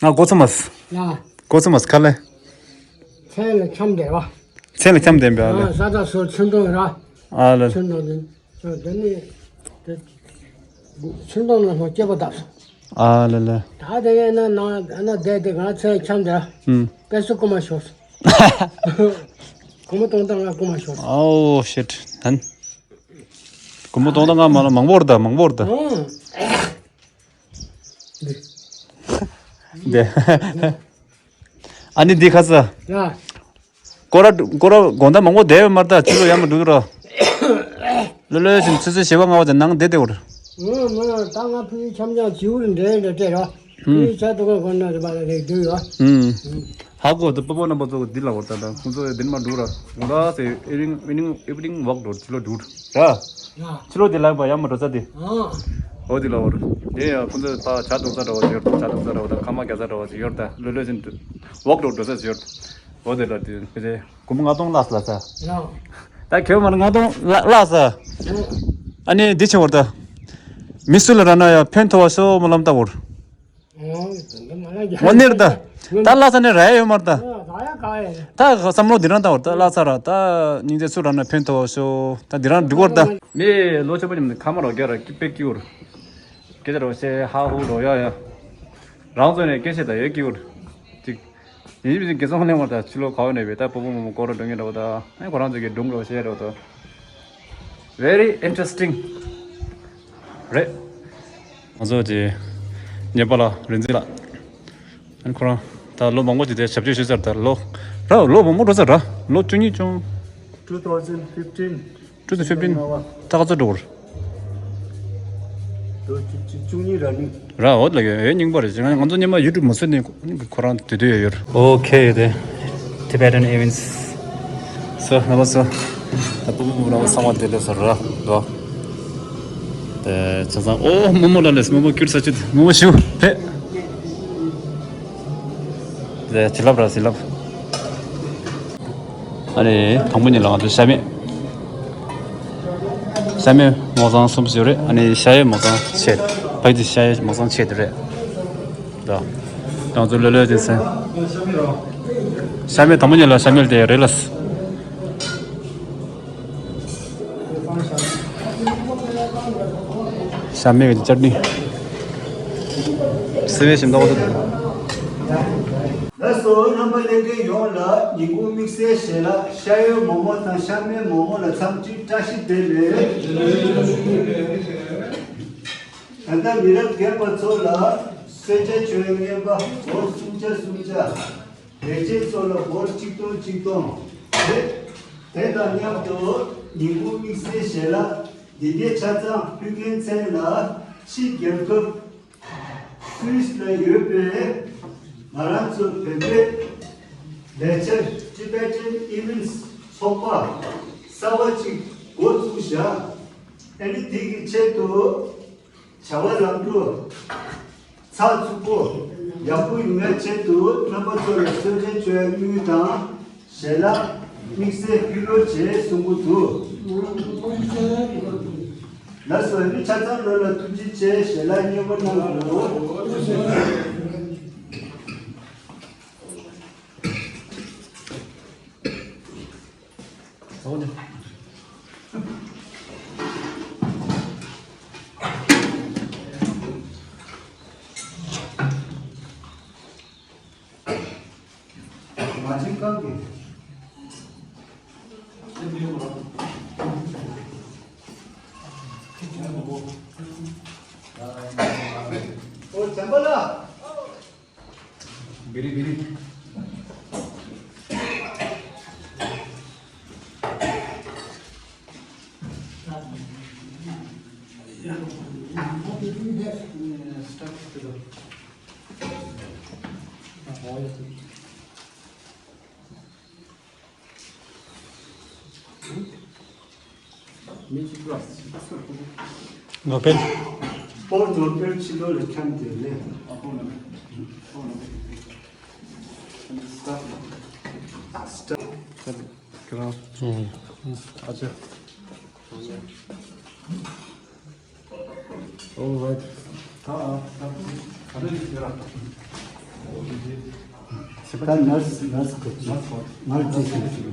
ང་གོ་ཚོ་མས། ཡ། གོ་ཚོ་མས་ཁ་ལེ། ཚན་ལ་འཆམ་དེ་བ། ཚན་ལ་འཆམ་དེ་བ་ལེ། ས་ད་སོ་ཆུ་འདུ་ར། ཨ་ལེ། ཆུ་འདུ་དེ། ཆུ་འདུ་ནི། དེ། ཆུ་འདུ་ནང་ཁོང་སྐྱེ་བ་དག་སོ། ཨ་ལེ་ལེ། ད་དེ་ཡས་ན་ན་ན་དེ་དེ་ང་ཚོའི་འཆམ་དེ། ཨུམ། དཔེ་སུ་རྐུ་མ་ཤོར་སོང་། སྒོར་མོ་སྟོང་ཕྲག་ལྔ་རྐུ་མ་ཤོར་སོང་། ཨོ་ཤིཊ་ད། སྒོར་མོ་སྟོང་ཕྲག་ལྔ་མ་ལ་མང་པོ་རེད་ད་མང་པོ་རེད་ད། ཨང་། འདི། ཨ་ནི་འདི་ཁ་ས། ཡ། སྐོར་ར་སྐོར་ར་དགོང་དག་མང་པོ་བསྡད་ཡོད་མ་རེད་ད་ཕྱི་ལོགས་ཡར་མར་འགྲོ་གི་ར། ལོ་ལོ་བཞིན་ཆུ་ཚོད་བཞི་པ་ལྔ་པ་ཙམ་ནང་བསྡད་བསྡད་འོར། ངོ་མ་ད་ང་ཕུ་ཡི་འཆམ་འཆམ་བྱིའུ་རེ་འདྲེ་འདྲེ་སྤྲད་ར། ཕུ་ཡི་ཆ་དུ་ག་གོ་ན་རེ་བ་རེ་འདུག་ཡོད། ཧ་གོ་ད་སྤོ་བོ་རྣམ་པ་ཚོ་འདི་ལ་འོར་ད་ད་ཁོང་ཚོ་འདི་མ་འགྲོ་ར་འོ་ར་ཟེར་ཨི་རིང་ཨི་རིང་ཨི་རིང་ཝག་འགྲོ་ཕྱི་ལོགས་འགྲོ་ར། ཕྱི་ལོགས་དེ་ལ་བ་ཡར་མར་འགྲོ་ས་དེ། ཨོ་དེ་ལ་འོར། དེ་ཡང་ཁོང་ཚོ་ད་ཇ་འཐུང་ས་འདྲ་བ་ཅིག་ཡོད་ད་ཇ་འཐུང་ས་འདྲ་བ་ད་ཁ་མ་རྒྱག་ས་འདྲ་བ་ཅིག་ཡོད་ད་ལོ་ལོ་བཞིན་ཝག་འགྲོ་འགྲོ་ས་ཅིག་ཡོད། འོ་དེ་ལ་དེ་དེ་དེ་སྒོར་མོ་ལྔ་སྟོང་བརླགས་ལ་ས། ལགས། ད་ཁེ་བ་མར་ལྔ་སྟོང་བརླགས་ལ་ས། ཨ་ནི་འདི་ཆེ་བར་ད། མི་སུ་ལ་ར་ན་ཡ་ཕན་ཐོགས་པ་ཤོ་མོ་ལམ་ལྟ་བར། ཨོ་ནེར་ད། ད་བརླགས་ས་ནས་ར་ཡ་ཡོད་མར་ད། ད་བསམ་བློ་འདི་རང་ལྟ་བར་ད་བརླགས་ས་ར་ད་སྙིང་རྗེ་སུ་ར་ན་ཕན་ཐོགས་པ་ཤོ་ད་འདི་རང་འགྲིག་བར་ད། མི་ལོ་ཆོས་པ་ཉམས་ནས་ཁ་མ་རོ་རྒྱ་ར་ཀི་པེ་ཀིའུར། སྐད་ཆ་རོ་ཤེ་ཧ་ཧུ་རོ་ཡ་ཡ། རང་ཚོ་ནས་སྐད་ཆ་ད་ཡོད་ཀིའུར། ཅིག་ཡིན་ཞིག་གི་སོང་ལེན་བར་ད་ཕྱི་ལོགས་ག་བ་ནས་བས་ད་སྤོ་བོ་མོ་མོ་སྐོར་ར་འགྲོ་མཁན་འདྲ་བོ་ད་ཨ་ཁོ་རང་ཚོ་གི་སྒྲུང་འདྲ་བོ་བཤད་འདྲ་བོ་ད། Very interesting རེད། ང་ཚོ་ཀྱི་ཉེ་པ་ལ་རིན་འཛིན་ལགས། ཨ་ཁོ་རང་ད་ལོ་མང་པོ་ཅིག་དེ་ཞབས་ཕྱི་ཞུས་ཚར་ད་ལོ་ར་ལོ་མང་པོ་འགྲོ་ཚར་ར་ལོ་བཅུ་གཉིས་བཅུ། Two thousand fifteen. Two thousand fifteen. ད་ག་ཚོད་འགྲོ་གི་རེད། ལོ་བཅུ་གཅིག་བཅུ་གཉིས་ར་ནི། ར་འོ་ལ་ཡོད་རྙིང་པ་རེད་ང་ཚོ་སྔོན་མ་ཡུ་ཊུབ་མ་བཟོས་ནས་ཁོ་རང་དུས་དུས་ཡོད་ཡོད། ཨོ་ཁེ་ཡོད་དེ། Tibetan Events. སོ་ན་བ་སོ། ད་པུ་པུ་པུ་ན་བ་ཚང་མ་དེ་ལས་སོ་ར་དོ། དེ་ཆ་ཚང་ཨོ་མོ་མོ་ལ་ལས་མོ་མོ་ཁྱུར་ས་ཅིག་མོ་མོ་ཞུ་ཕེ། དེ་བྱིན་རླབས་ར་བྱིན་རླབས། ཨ་ནི་དང་པོ་ཉིད་ལ་ང་ཚོ་ཤ་མེད། ཤ་མེད་མོ་ཚང་གསུམ་ཞིག་རེད། ཨ་ནི་ཤ་ཡའི་མོ་ཚང་ཆེད། ཕ་གི་ཤ་ཡའི་མོ་ཚང་ཆེད་དུ་རེད། ད་ང་ཚོ་ལོ་ལོ་དེ་ཚན། ཤ་མེད་དང་པོ་ཉིད་ལ་ཤ་མེད་དེ་རེད་ལ། ཤ་མེད་ཀྱི་ཅར་ནི། སེ་བའི་ཞིམ་ཏོག་ཏོ། ལགས་སོ་རྣམ་པ་ལྷན་རྒྱས་ཡོངས་ལ་ཉིན་གུང་དམིགས་བསལ་ཞལ་ལག་ཤ་ཡོད་མོག་མོག་དང་ཤ་མེད་མོག་མོག་ལ་འཚམས་འདྲི་བཀྲ་ཤིས་བདེ་ལེགས། ད་ལྟ་མི་རབས་རྒན་པ་ཚོ་ལ་གསོལ་ཇ་མཆོད་རྔན་པ་སྒོར་སུམ་ཆ་སུམ་ཆ། ལས་བྱེད་ཚོ་ལ་སྒོར་ཆིག་སྟོང་ཆིག་སྟོང་རེད། དེ་དང་མཉམ་དུ་ཉིན་གུང་དམིགས་བསལ་ཞལ་ལག་འདི་གའི་ཆ་ཚང་ཕུལ་མཁན་མཚན་ལ་ཕྱི་རྒྱལ་ཁབ་སུད་སི་ལ་ཡོད་པའི་ང་རང་ཚོ་བོད་པའི་ལས་འཆར་Tibetan Events ཚོགས་པ་གསར་པ་ཅིག་འགོ་བཙུགས་བཞག་ཨ་ནི་དེ་གི་ཆེད་དུ། བྱ་བ་ལམ་འགྲོ་ཚགས་ཚུད་པོ་ཡག་པོ་ཡོང་ཡག་ཆེད་དུ་རྣམ་པ་ཚོ་ལ་གསོལ་ཇ་མཆོད་ཡག་དངུལ་དང་ཞལ་ལག་དམིགས་བསལ་ཕུལ་རོགས་བྱེད་གསུང་གི་འདུག་ལགས་སོ། ཨ་ནི་ཆ་ཚང་ལོ་ལ་ཐུགས་རྗེ་ཆེ། ཞལ་ལག་མཉེས་པོ་གནང་དགོས། ཨོ་བྱམས་པ་ལགས། བེ་རི་བེ་རི། ནོ་བེལ། ཨོ་ནོ་བེལ་ཕྱི་ལོགས་ལ་འཁྱམས་བསྡད་ལེ། ཨ་ཁོ་ལ་ནི། ཨོ་ནོ་བེལ། སི་ཊཱཕ། སི་ཊཱཕ། ཁྱེད་རང་། ཨུམ། ཨ་ཅེ། All right. ད་ད་ད་ད་ད་ད། ད་ནར་སི་ནར་སི་ཁོ་ཅི། ནར་སི་ཁོ། ང་ལ་ཅི་ཞིག་ཅི།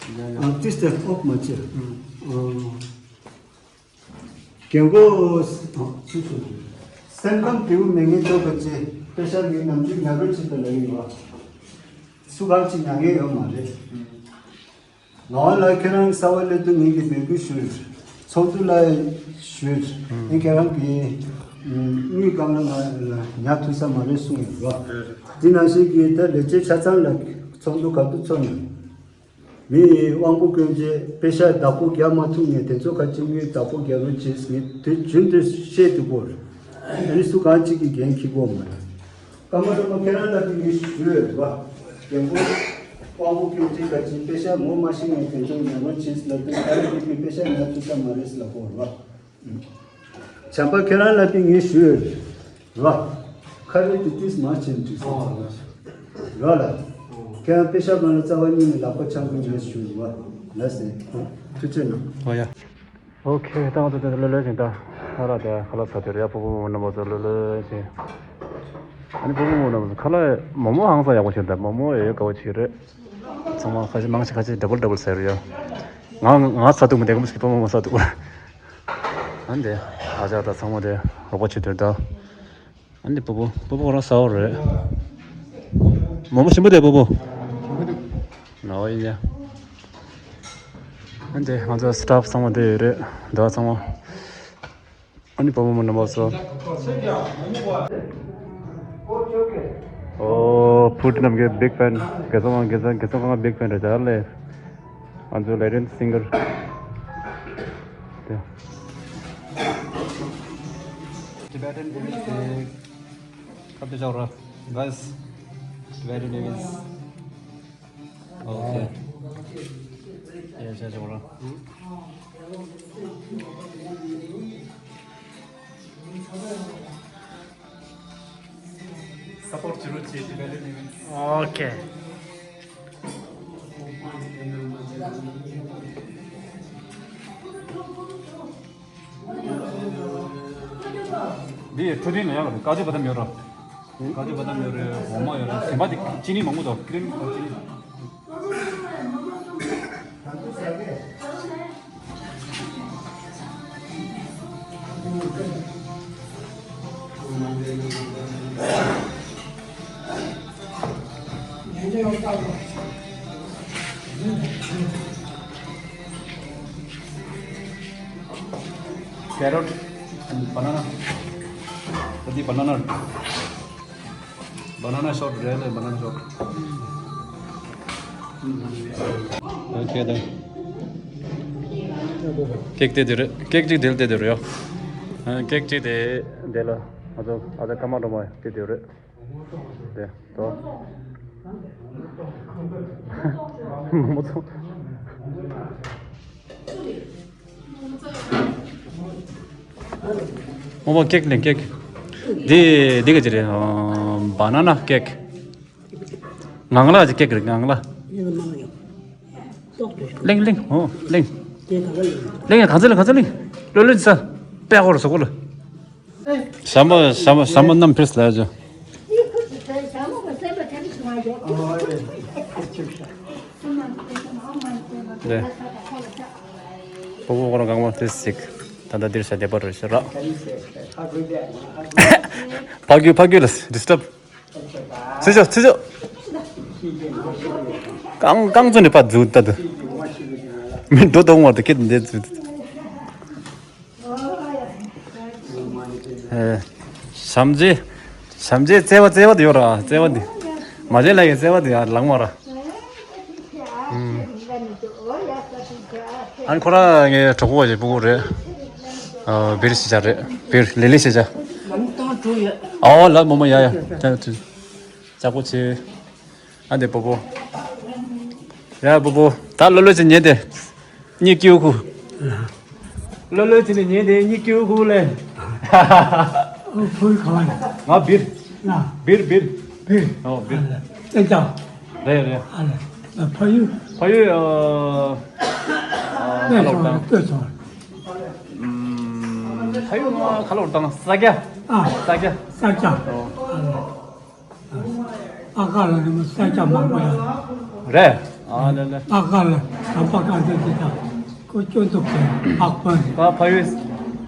ཡ་ཡ། ཨ་ཏིས་ཏེ་ཨོབ་མ་ཅི། ཨུམ། རྒན་གོ། ཨ་སུ་སུ་སུ། སེམས་ཁམས་བདེ་པོ་མེད་མཁན་ཚོ་ག་ཅི། པེ་ཤ་ངའི་ནམ་རྒྱུན་ཉར་རོགས་བྱེད་པ་ལ་ཡིན་བ། སུ་གང་ཅི་ཉར་མཁན་ཡོད་མ་རེད། ང་བ་ལ་ཁྱེད་རང་གསར་པ་སླེབས་དུས་ངེད་ཀྱིས་འབོད་སྐུལ་ཞུས། ཚོགས་འདུ་ལ་ཞུས། ཨེ་ཁྱེད་རང་གིས་དངུལ་སྒང་ལ་ང་ལ་ཉར་ཐུབ་ས་མ་རེད་གསུངས་ཡོད་རོ། དེ་ནང་བཞིན་གྱི་ད་ལས་བྱེད་ཆ་ཚང་ལ་ཚོགས་འདུ་ག་དུས་ཚོགས་ན། མི་ཡིས་དབང་པོ་སྐྱོན་ཅན་པེ་ཤ་བདག་པོ་རྒྱག་མ་ཐུབ་ངས་དེ་ཚོ་ག་ཅི་དངུལ་བདག་པོ་རྒྱག་རོགས་བྱེད་ངས་དུས་རྒྱུན་དུ་བཤད་འདུག་གོ། ཨ་ནི་སུ་གང་ཅིག་གིས་འགན་འཁྱེར་གོ་མ་རེད། ཀརྨ་སྒྲོལ་མ་ཁྱེད་རང་ལ་དེ་ངས་ཞུས་ཡོད་རེད་པ། རྒན་པོ་དབང་པོ་སྐྱོན་ཅན་ག་ཅི་པེ་ཤ་ངོ་མ་ཤེས་ངས་དེ་ཚོ་ཉམས་མྱོང་བྱེད་ལ་དུས་ག་རེ་དེ་དུས་པེ་ཤ་ཉར་ཐུབ་ས་མ་རེད་ལབ་གོ་རེད་པ། བྱམས་པ་ཁྱེད་རང་ལ་དེ་ངས་ཞུས་ཡོད་རེད་པ། ཁ་རེ་དེ་ཏིས་མ་བྱེད་འགྲིག་སོང་ཙང་། རོ་ལ། ཁྱེད་རང་པེ་ཤ་གང་ལ་རྩ་བ་ཉིད་ནས་ལག་པ་འཆང་དགོས་ངས་ཞུས་རེད་པ། ལ་ཟེར། ཐུགས་རྗེ་གནང་། ཨོ་ཡ། ཨོ་ཁེ། ད་ང་ཚོ་དེ་ལོ་ལོ་ཞིག་ད་ཧ་ར་དེ་ཁ་ལག་ཟ་དུས་རེད་ཡ། སྤོ་བོ་མོ་རྣམ་པ་ཚོ་ལོ་ལོ་ཞིག་ཨ་ནི་སྤོ་བོ་མོ་རྣམ་པ་ཚོ་ཁ་ལག་མོག་མོག་ཧང་སང་ཡག་པོ་བྱེད། ད་མོག་མོག་ཡོད་དགའ་བོ་བྱེད་རེད། ཚང་མ་ཁ་ཤས་མང་ཆེ་ཁ་ཤས་ཌབ་བལ་ཌབ་བལ་ཟེར་ཡོད། ང་ང་ཟ་འདུག་མི་འདུག་མོ་ཞིག་སྤོ་བོ་མོ་ཟ་འདུག་ཨ་ནི་དེ་ཨ་ཅག་ད་ཚང་མ་དེ་རོགས་པ་བྱེད་དུས་ད། ཨ་ནི་སྤོ་བོ་སྤོ་བོ་ཁོ་རང་ཟ་བ་རེད། མོག་མོག་ཞིམ་པོ་དེ་སྤོ་བོ། ཨོ་ཡ། ཨ་ནི་དེ་ང་ཚོ་སི་ཊཱཕ་ཚང་མ་དེ་ཡོད་རེད་ད་ཚང་མ། ཨ་ནི་སྤོ་བོ་མོ་རྣམ་པ་ཚོ། ཨོ་ཕུ་ཊི་རྣམ་རྒྱལ་བིག་ཕེན། རྒྱལ་ཚོང་དབང་རྒྱལ་ཚོང་དབང་བིག་ཕེན་རེད་ད་ལེ། ང་ཚོ་ལེ་ཇེན་སིང་གར་དེ། Tibetan Events. Come to Chawra, guys. Tibetan Events. Okay. Yeah, Chawra. Support བྱེད་རོགས་བྱེད། Tibetan Events. Okay. འདི་ཕྲུ་གུ་ཡིན་ན་ཡག་རེད། ཀ་ཇུ་བ་དམ་ཡོད་ར། ཀ་ཇུ་བ་དམ་ཡོད་རེད། འོ་མ་ཡོད་རེད། གཞན་པ་དེ་ཅི་ནི་མང་པོ་འདུག་ཀི་རིམ་དང་ཅི་ནི། Carrot and banana. Tadi banana. Banana shot རེད་ལེ། Banana shot. ཨོ་ཁེ་ད། ཀེག་དེ་དེ་རེད། ཀེག་གཅིག་དེ་ལ་དེ་དེ་རེད་ཡོ། ཨ་ཀེག་གཅིག་དེ་དེ་ལ། ཨ་ཙོ་ཨ་ཙོ་ཀ་མ་འགྲོ་མ་དེ་དེ་རེད། དེ་དོ། མོ་ཚོ། མོ་མོ་ཀེག་ལེན་ཀེག་འདི་འདི་ག་ཅི་རེད། བ་ན་ན་ཀེག་ངང་ལ་ཅི་ཀེག་རེད། ངང་ལ། གླེང་གླེང་། ཨོ་གླེང་། གླེང་ཡ་ག་ཚོད་ལེན། ག་ཚོད་ལེན། ལོས་ལོས་ཅི་ས། པད་ཧོར་སོ་གོ་ལ། ཞྭ་མོ་ཞྭ་མོ་ཞྭ་མོ་རྣམ་འཕེལ་ལ་ཅོ། ལེ། པོ་པོ་ཁོ་རང་གང་མ་ཏེ་སིག་ད་ལྟ་འདིར་ཤ་དེ་པར་རེ་ཤ་ར། ཕ་གུ་ཕ་གུ་ལ་ཌི་སི་ཊབ། ཚེ་ཆོ་ཚེ་ཆོ། རྐང་རྐང་བཙུན་ནས་ཕར་འཛུལ་ལྟ་དུ། མི་འགྲོ་དོང་བར་དུ་ཁྱེད་འདས་འཛུལ། ཨེ། བྱམས་བརྩེ། བྱམས་བརྩེ་བརྩེ་བ་བརྩེ་བ་དེ་ཡོད་ར། བརྩེ་བ་དེ། མ་བརྗེད་ལ་ཡི་བརྩེ་བ་དེ་ཡར་ལངས་མ་ར། ཨུམ། ཨ་ནི་ཁོ་ར་ངའི་གྲོགས་པོ་ཞིག་སྤུ་གུ་རེད། ཨ་བིར་ཞེས་བྱ་རེད། བིར་ལི་ལི་ཞེས་བྱ། ཨའོ་ལ་མོ་མོ་ཡ་ཡ། ཅག་ཅག་པོ་ཆེ། ཨ་འདི་པོ་པོ། ཡ་པོ་པོ། ད་ལོ་ལོ་ཅི་ཉེ་དེ། གཉིད་སྐྱིད་ཁུ། ལོ་ལོ་ཅི་ནི་ཉེ་དེ་གཉིད་སྐྱིད་ཁུ་ལེ། ཨོ་ཕུལ་ག་བ་ཡ། ང་བིར། ལ། བིར་བིར། བིར། ཨོ་བིར། ཨ་ལ་ཙེ་ཅག་རེད་རེད། ཨ་ལ། ཕ་ཡུལ། ཕ་ཡུལ་ཨ། ཨ་ཁ་ལོ་དང་། ལྟོས་སོང་། ཨུམ། ཕ་ཡུལ་ང་ཁ་ལོ་དང་ས་སྐྱ། ཨ། ས་སྐྱ། ས་སྐྱ། ཨོ། ཨ་ལ། ཨ་ཁ་ལ་ནི་མི་ས་སྐྱ་མང་པོ་ཡོད། རེད། ཨ་ལེ་ལེ། ཨ་ཁ་ལ་དམ་པ་བཀའ་འདུས་ཀྱི་དང་ཁོ་སྐྱོན་འཛུགས་ཀྱི་ཨག་པ་རེད། ད་ཕ་ཡུལ་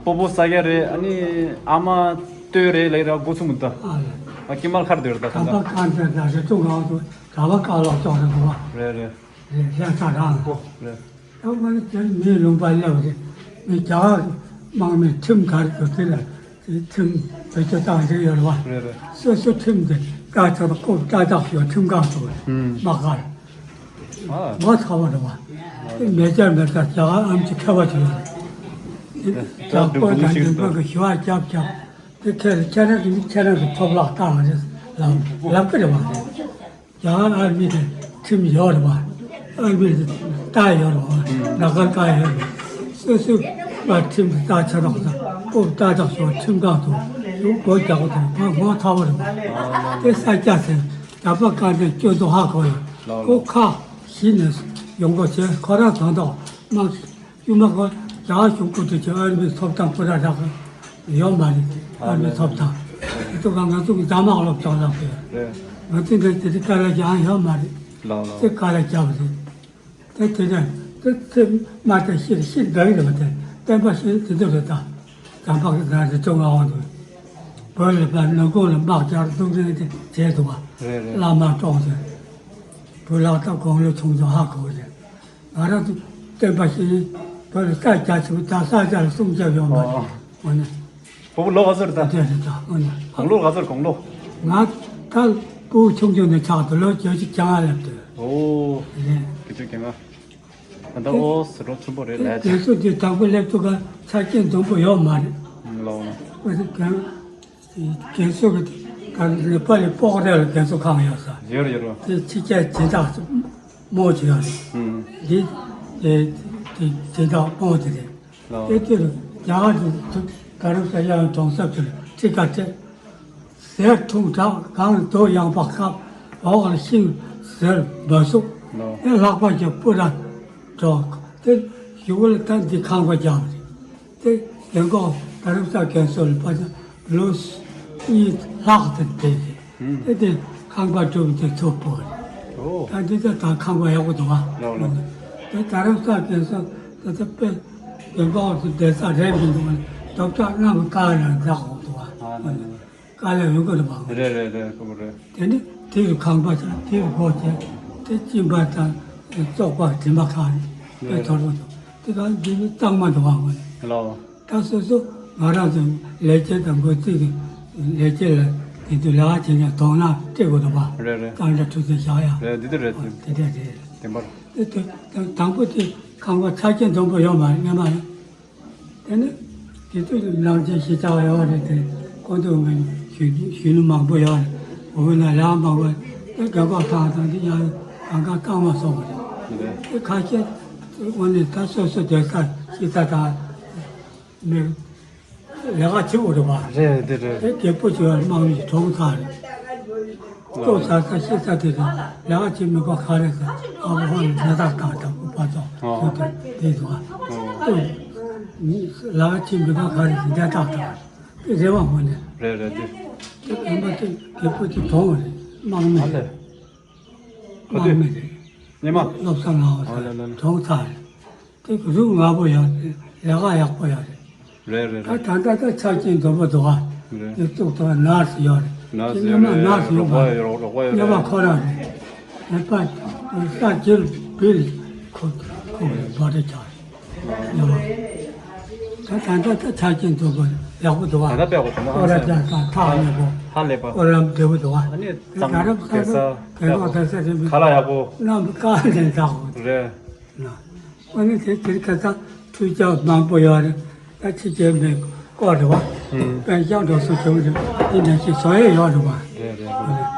སྤོ་བོ་ས་སྐྱ་རེད། ཨ་ནི་ཨ་མ་ལྟོས་རེད་ལེ་ར་སྒོ་ཚུམ་ད། ཨ་ལེ། ཨ་ཀི་མལ་ཁར་སྡོད་རེད་ད་དམ་པ་ད། བཀའ་འདུས་དང་རི་ཀྲུང་ལའོ་དུ་གྲྭ་པ་བཀའ་ལོག་ཅོག་རེད་འདུག་བ། རེད་རེད། རེད་ཤ་ཚ་རང་ལ། ཨོ་རེད། ད་ང་ནི་དེར་མིའི་ལུང་པ་སླེབས་རེད། མི་རྒྱ་དམག་མི་ཁྲིམས་ག་རེ་དགོས་དེ་ལ་དེ་ཁྲིམས་བེད་སྤྱོད་བཏང་བཞིན་ཡོད་རེད་བ། རེད་རེད། སོ་སོ་ཁྲིམས་དེ་དཀར་ཆག་ལ་ལྐོག་ཏག་ཏག་ཞོག་ཁྲིམས་ཁང་དུ་ཨུམ། དམག་སྒར། ཨ། མ་ཚ་བ་རེད་བ། དེ་མེ་ལྕེ་མེ་ལྕེ་རྒྱ་གར་ཨམ་ཆི་ཁ་བ་ཞིག་ཡོད་རེད། དེ་ད་ཇག་པོ་དང་འཇིགས་པ་གི་ཞུ་བ་རྒྱབ་རྒྱབ་དེ་ཁྱེད་ཁྱེད་རང་གི་མི་ཁྱེད་རང་གི་ཐོབ་ལག་བཏང་རེད་ལབ་ལབ་གི་རེད་བ། རྒྱ་གར་ཨར་མི་དེ་ཁྲིམས་ཡོད་རེད་བ། ཨར་མི་དེ་རྟ་ཡོད་རེད་བ། ལག་ཁར་རྟ་ཡོད་རེད། སོ་སོའི་བ་ཁྲིམས་དེ་རྟ་ཆ་རོགས་དང་ལྐོག་ཏག་ཏག་ཞོག་ཁྲིམས་ཁང་དུ་ཡོང་སྒོ་རྒྱག་གོ་དང་ང་ངོ་ཚ་བོ་རེད་བ། དེ་ས་སྐྱ་ཟེར་རྒྱ་པ་བཀའ་འདྲེན་སྐྱོན་དུ་ཧ་གོ་ཡོད། ཁོ་ཁ་ཞི་ནས་ཡོང་སྒོ་བྱས་ཁོ་རང་དོན་དག་དམག་གཡུ་མ་ཁོ་རྒྱ་གཞུང་སྐུ་དྲིན་ཆེ་ཨ་རི་མི་ཐོབ་ཐང་སྐུ་ར་རག་ཡོད་མ་རེད། ཨ་རི་མི་ཐོབ་ཐང་དེ་ཚོ་ག་ང་ཚོ་གི་རྒྱ་དམག་སློབ་སྦྱོང་ལ་དགོས། རེད། ང་ཚོ་འདི་དེ་དེ་དཀའ་ལས་ཀྱང་ཡོད་མ་རེད། ལའོ་ལའོ། དེ་དཀའ་ལས་བརྒྱབ་རེད། དེ་དེ་ནས་དེ་དེ་མ་དེ་ཤི་ཤི་འདྲ་རེད་པ། དེ་བསྟན་པ་ཤི་དེ་འདྲ་རེད་ད། རྒྱ་དམག་གི་ང་རེ་ཚོ་ང་འོང་དུས་བོད་ལ་པ་ནང་ཁོངས་ལ་དམག་རྒྱག་རྡུང་རེས་དེ་བྱས་འདུག་བ། རེད་རེད། བླ་མ་བཀྲོངས་ཏེ་བོད་ལག་ཐབས་དགུང་ལོ་ཆུང་ཆུང་ཧ་གོ་རེད། ང་རང་ཚོ་བསྟན་པ་ཤེས་ཡོན་བོད་ལ་ས་རྒྱ་ཆེ་བོ་ད་ས་རྒྱ་ལ་སྲུང་སྐྱོབ་ཡོད་མ་རེད། འོ་ན། སྤོ་བོ་ལོ་ག་ཚོད་རེད་ད། དེ་རེད་ད་འོ་ན། དགུང་ལོ་ག་ཚོད་དགུང་ལོ། ང་ད་སྤོ་བོ་ཆུང་ཆུང་ནས་ཆགས་འདུག་ལོ་བཅུ་གཅིག་བཅོ་ལྔ་སླེབས་འདུག་ཨོ། རེད། བཅུ་གཅིག་བཅོ་ལྔ། ད་ལྟ་ཨོ་སི་རོ་ཆུན་པོ་རེད་ལས། རྒན་གསོ་དེ་དང་པོ་སླེབས་ཚུགས་ག་ཆ་རྐྱེན་འཛོམས་པོ་ཡོད་མ་རེད། ལོ་ན། ཨོ་དེ་རྒན། རྒན་གསོ་གི་ག་ནེ་པ་ལི་པོག་རེ་ལ་རྒན་གསོ་ཁང་ཡོད་ས། ཡོད་རེད་ཡོད་རེད། དེ་ཕྱི་རྒྱལ་སྦྱིན་བདག་མོ་ཅིག་ཡོད་རེད། ཨུམ། འདི་དེ་དེ་སྦྱིན་བདག་མོ་དེ་རེད། ལོ། དེ་དེ་རུ་རྒྱ་གར་དུ་དུ་ག་རུ་ས་ཡང་གྲོང་གསེབ་དུ་ཁྲི་ཁ་ཁྲི། ཟས་འཐུང་དྲགས་གང་རྡོ་ཡངས་པ་བཀབ་འོག་ལ་ཤིང་ཟེར་མ་ཟུག་ལོ། ཨེ་ལྷག་པ་གྱི་སྤུ་ར་འགྲོ། དེ་གཞུག་ལ་ད་འདི་ཁང་པ་རྒྱག་རེད། དེ་རྒན་གོག་ད་རབ་ས་རྒན་གསོ་ལ་ཕ་ཆ་ལོ་གཉིས་ལྷག་ཏུ་བསྡད་རེད། དེ་དེ་ཁང་པ་གྲུབ་དེ་ཚོ་པོ་རེད། ཨོ། ད་འདི་ད་ད་ཁང་པ་ཡག་པོ་འདུག་ཨ། ལོ་ལོ། དེ་ད་རབ་ས་རྒན་གསོ་ད་ད་དཔེ་རྒན་གོག་དེ་བསྡད་ས་རེད་མི་འདུག་ཨ། རྡོག་ཁྲ་གནམ་དཀར་ཡང་འཛག་འོང་འདུག་ཨ། ཨ་ལོ་ལོ། དཀའ་ལས་ཡོང་གི་རེད་པ། རེད་རེད་རེད། ཁོ་རེད། དེ་ནི་དེ་རུ་ཁང་པ་བྱས། དེ་རུ་སྒོ་བྱས། དེ་གཅིན་པ་དང་བཙོག་པ་དྲི་མ་ཁག་རེད། དེ་ཚོར་བ་དང་དེ་གང་འདི་ནི་གཙང་མ་འདུག་བ། ངོ་ནས། ལོ། ད་སོ་སོ་ང་རང་ཚོ་ལས་བྱེད་དང་འགོ་རྩིས་ཀྱི་ལས་བྱེད་ལ་ དེ་དུས་ལས་ཀ་བྱེད་མཁན་དོང་ནང་སྤྲད་དགོས་འདུག་པ། རེད་རེད། གཙང་སྦྲ་འཕྲུལ་ཆས་བཞག་ཡ། རེད། འདི་དེ་རེད། དེ་དེ་འདྲ་རེད། བདེན་པར། དེ་དེ་དང་པོ་དེ་ཁང་པ་ཆ་རྐྱེན་འཛོམས་པོ་ཡོད་མ་རེད། སྔོན་མ་རེད། དེ་ནི་དེ་དུས་ནང་ཆེན་གཞིས་ཆགས་ཡོད་རེད། དེ་ཁོང་ཚོ་ངས་གཞོན་གཞོན་ནུ་མང་པོ་ཡོད་རེད། འོ་ན་ལས་མང་པོ་དེ་རྒན་པ་ཐང་དང་དེ་ཡང་གང་གང་བཀག་མ་སོང་བ་རེད། དེ་ཁ་ཤས་འོ་ནས་ད་སོ་སོ་སྡོད་ས་ཤི་ས་དང་མི་ལས་ཀ་བྱེད་དགོས་རེད་པ། རེད་དེ་རེད། དེ་རྒད་པོ་ཚོ་དམག་མི་གྲོངས་ཚར་རེད། ལྟོ་ཟ་ས་ཤི་ས་དེ་དང་ལས་ཀ་བྱེད་མི་དགོས་ག་རེ་ཟ། ཨ་ཕོ་ཧོན་ནས་ནད་རྟགས་བཏང་དང་པོ་པ་ཚོ་ཨོ་ཚོ་དེ་དེ་དུ་ཨ། ཨོ་ལས་ཀ་བྱེད་མི་དགོས་ག་རེ་ཟ། ནད་རྟགས་བཏང་དེ་རེད་པ། ཧོན་ནས་རེད་རེད། དེ་དེ་གན་པ་དེ་རྒད་པོ་དེ་གྲོངས་རེད། དམག་མི་ཨ་ལེ། རེད། ཁོ་དམག་དེ་མི་རེད། སྔོན་མ་སློབ་གསོ་ནང་ཨ་ལེ་ལེ་ལེ། གྲོངས་ཚར་རེད། དེ་གཟུགས་ངར་པོ་ཡོད་རེད། ལས་ཀ་ཡག་པོ་ཡོད་རེད། རེད་རེད་ད་རེད། ད་ལྟ་ད་ཆ་རྐྱེན་འཛོམས་པོ་འདུག་ཨ། རེད། དེ་གཙུག་ཏོར་ནར་སི་ཡོད་རེད། ནར་སི་དེ་ཡོད་སྔོན་མ་རེད། ནར་སི་ཡོད་རོགས་པ་ཡོད་རེད། རོགས་པ་ཡོད། སྔོན་མ་རོགས་པ་ཡོད་ཁོ་རང་རེད། ནད་པ་ས་རྒྱུར་བིལ་ཁོ་ཁོ་རེད། བོ་ཏེ་ཆགས་རེད། སྔོན་མ་ད་ད་ལྟ་ད་ཆ་རྐྱེན་འཛོམས་པོ་ཡག་པོ་འདུག་ཨ། ད་ལྟ་དཔེ་ཡག་པོ་འདུག་ཨ། སྐོར་ར་རྒྱག་སྟངས་ཐག་ཉེ་པོ། ཧ་ལས་པ། སྐོར་རམ་བདེ་པོ་འདུག་ཨ། ཨ་ནི་དེ་ག་རམ་ས་ས་གལ་ཐོག་ད་ས་རིམ་ཁ་ལག་ཡག་པོ། གནམ་དཀར་ནས་འཛག་རེད། ཨ་ནི་དེ་དེར་ཁ་སང་འཕྲུལ་ཆས་མང་པོ་ཡོད་རེད། ད་ཕྱི་རྒྱལ་མི་སྐོར་རེད་བ། ཨུམ། དཔལ་ཤང་འགྲོ་སོང་བྱུང་རེད། དེ་ནང་བཞིན་བཟོ་ཡས་ཡོད་རེད་བ། རེད་རེད་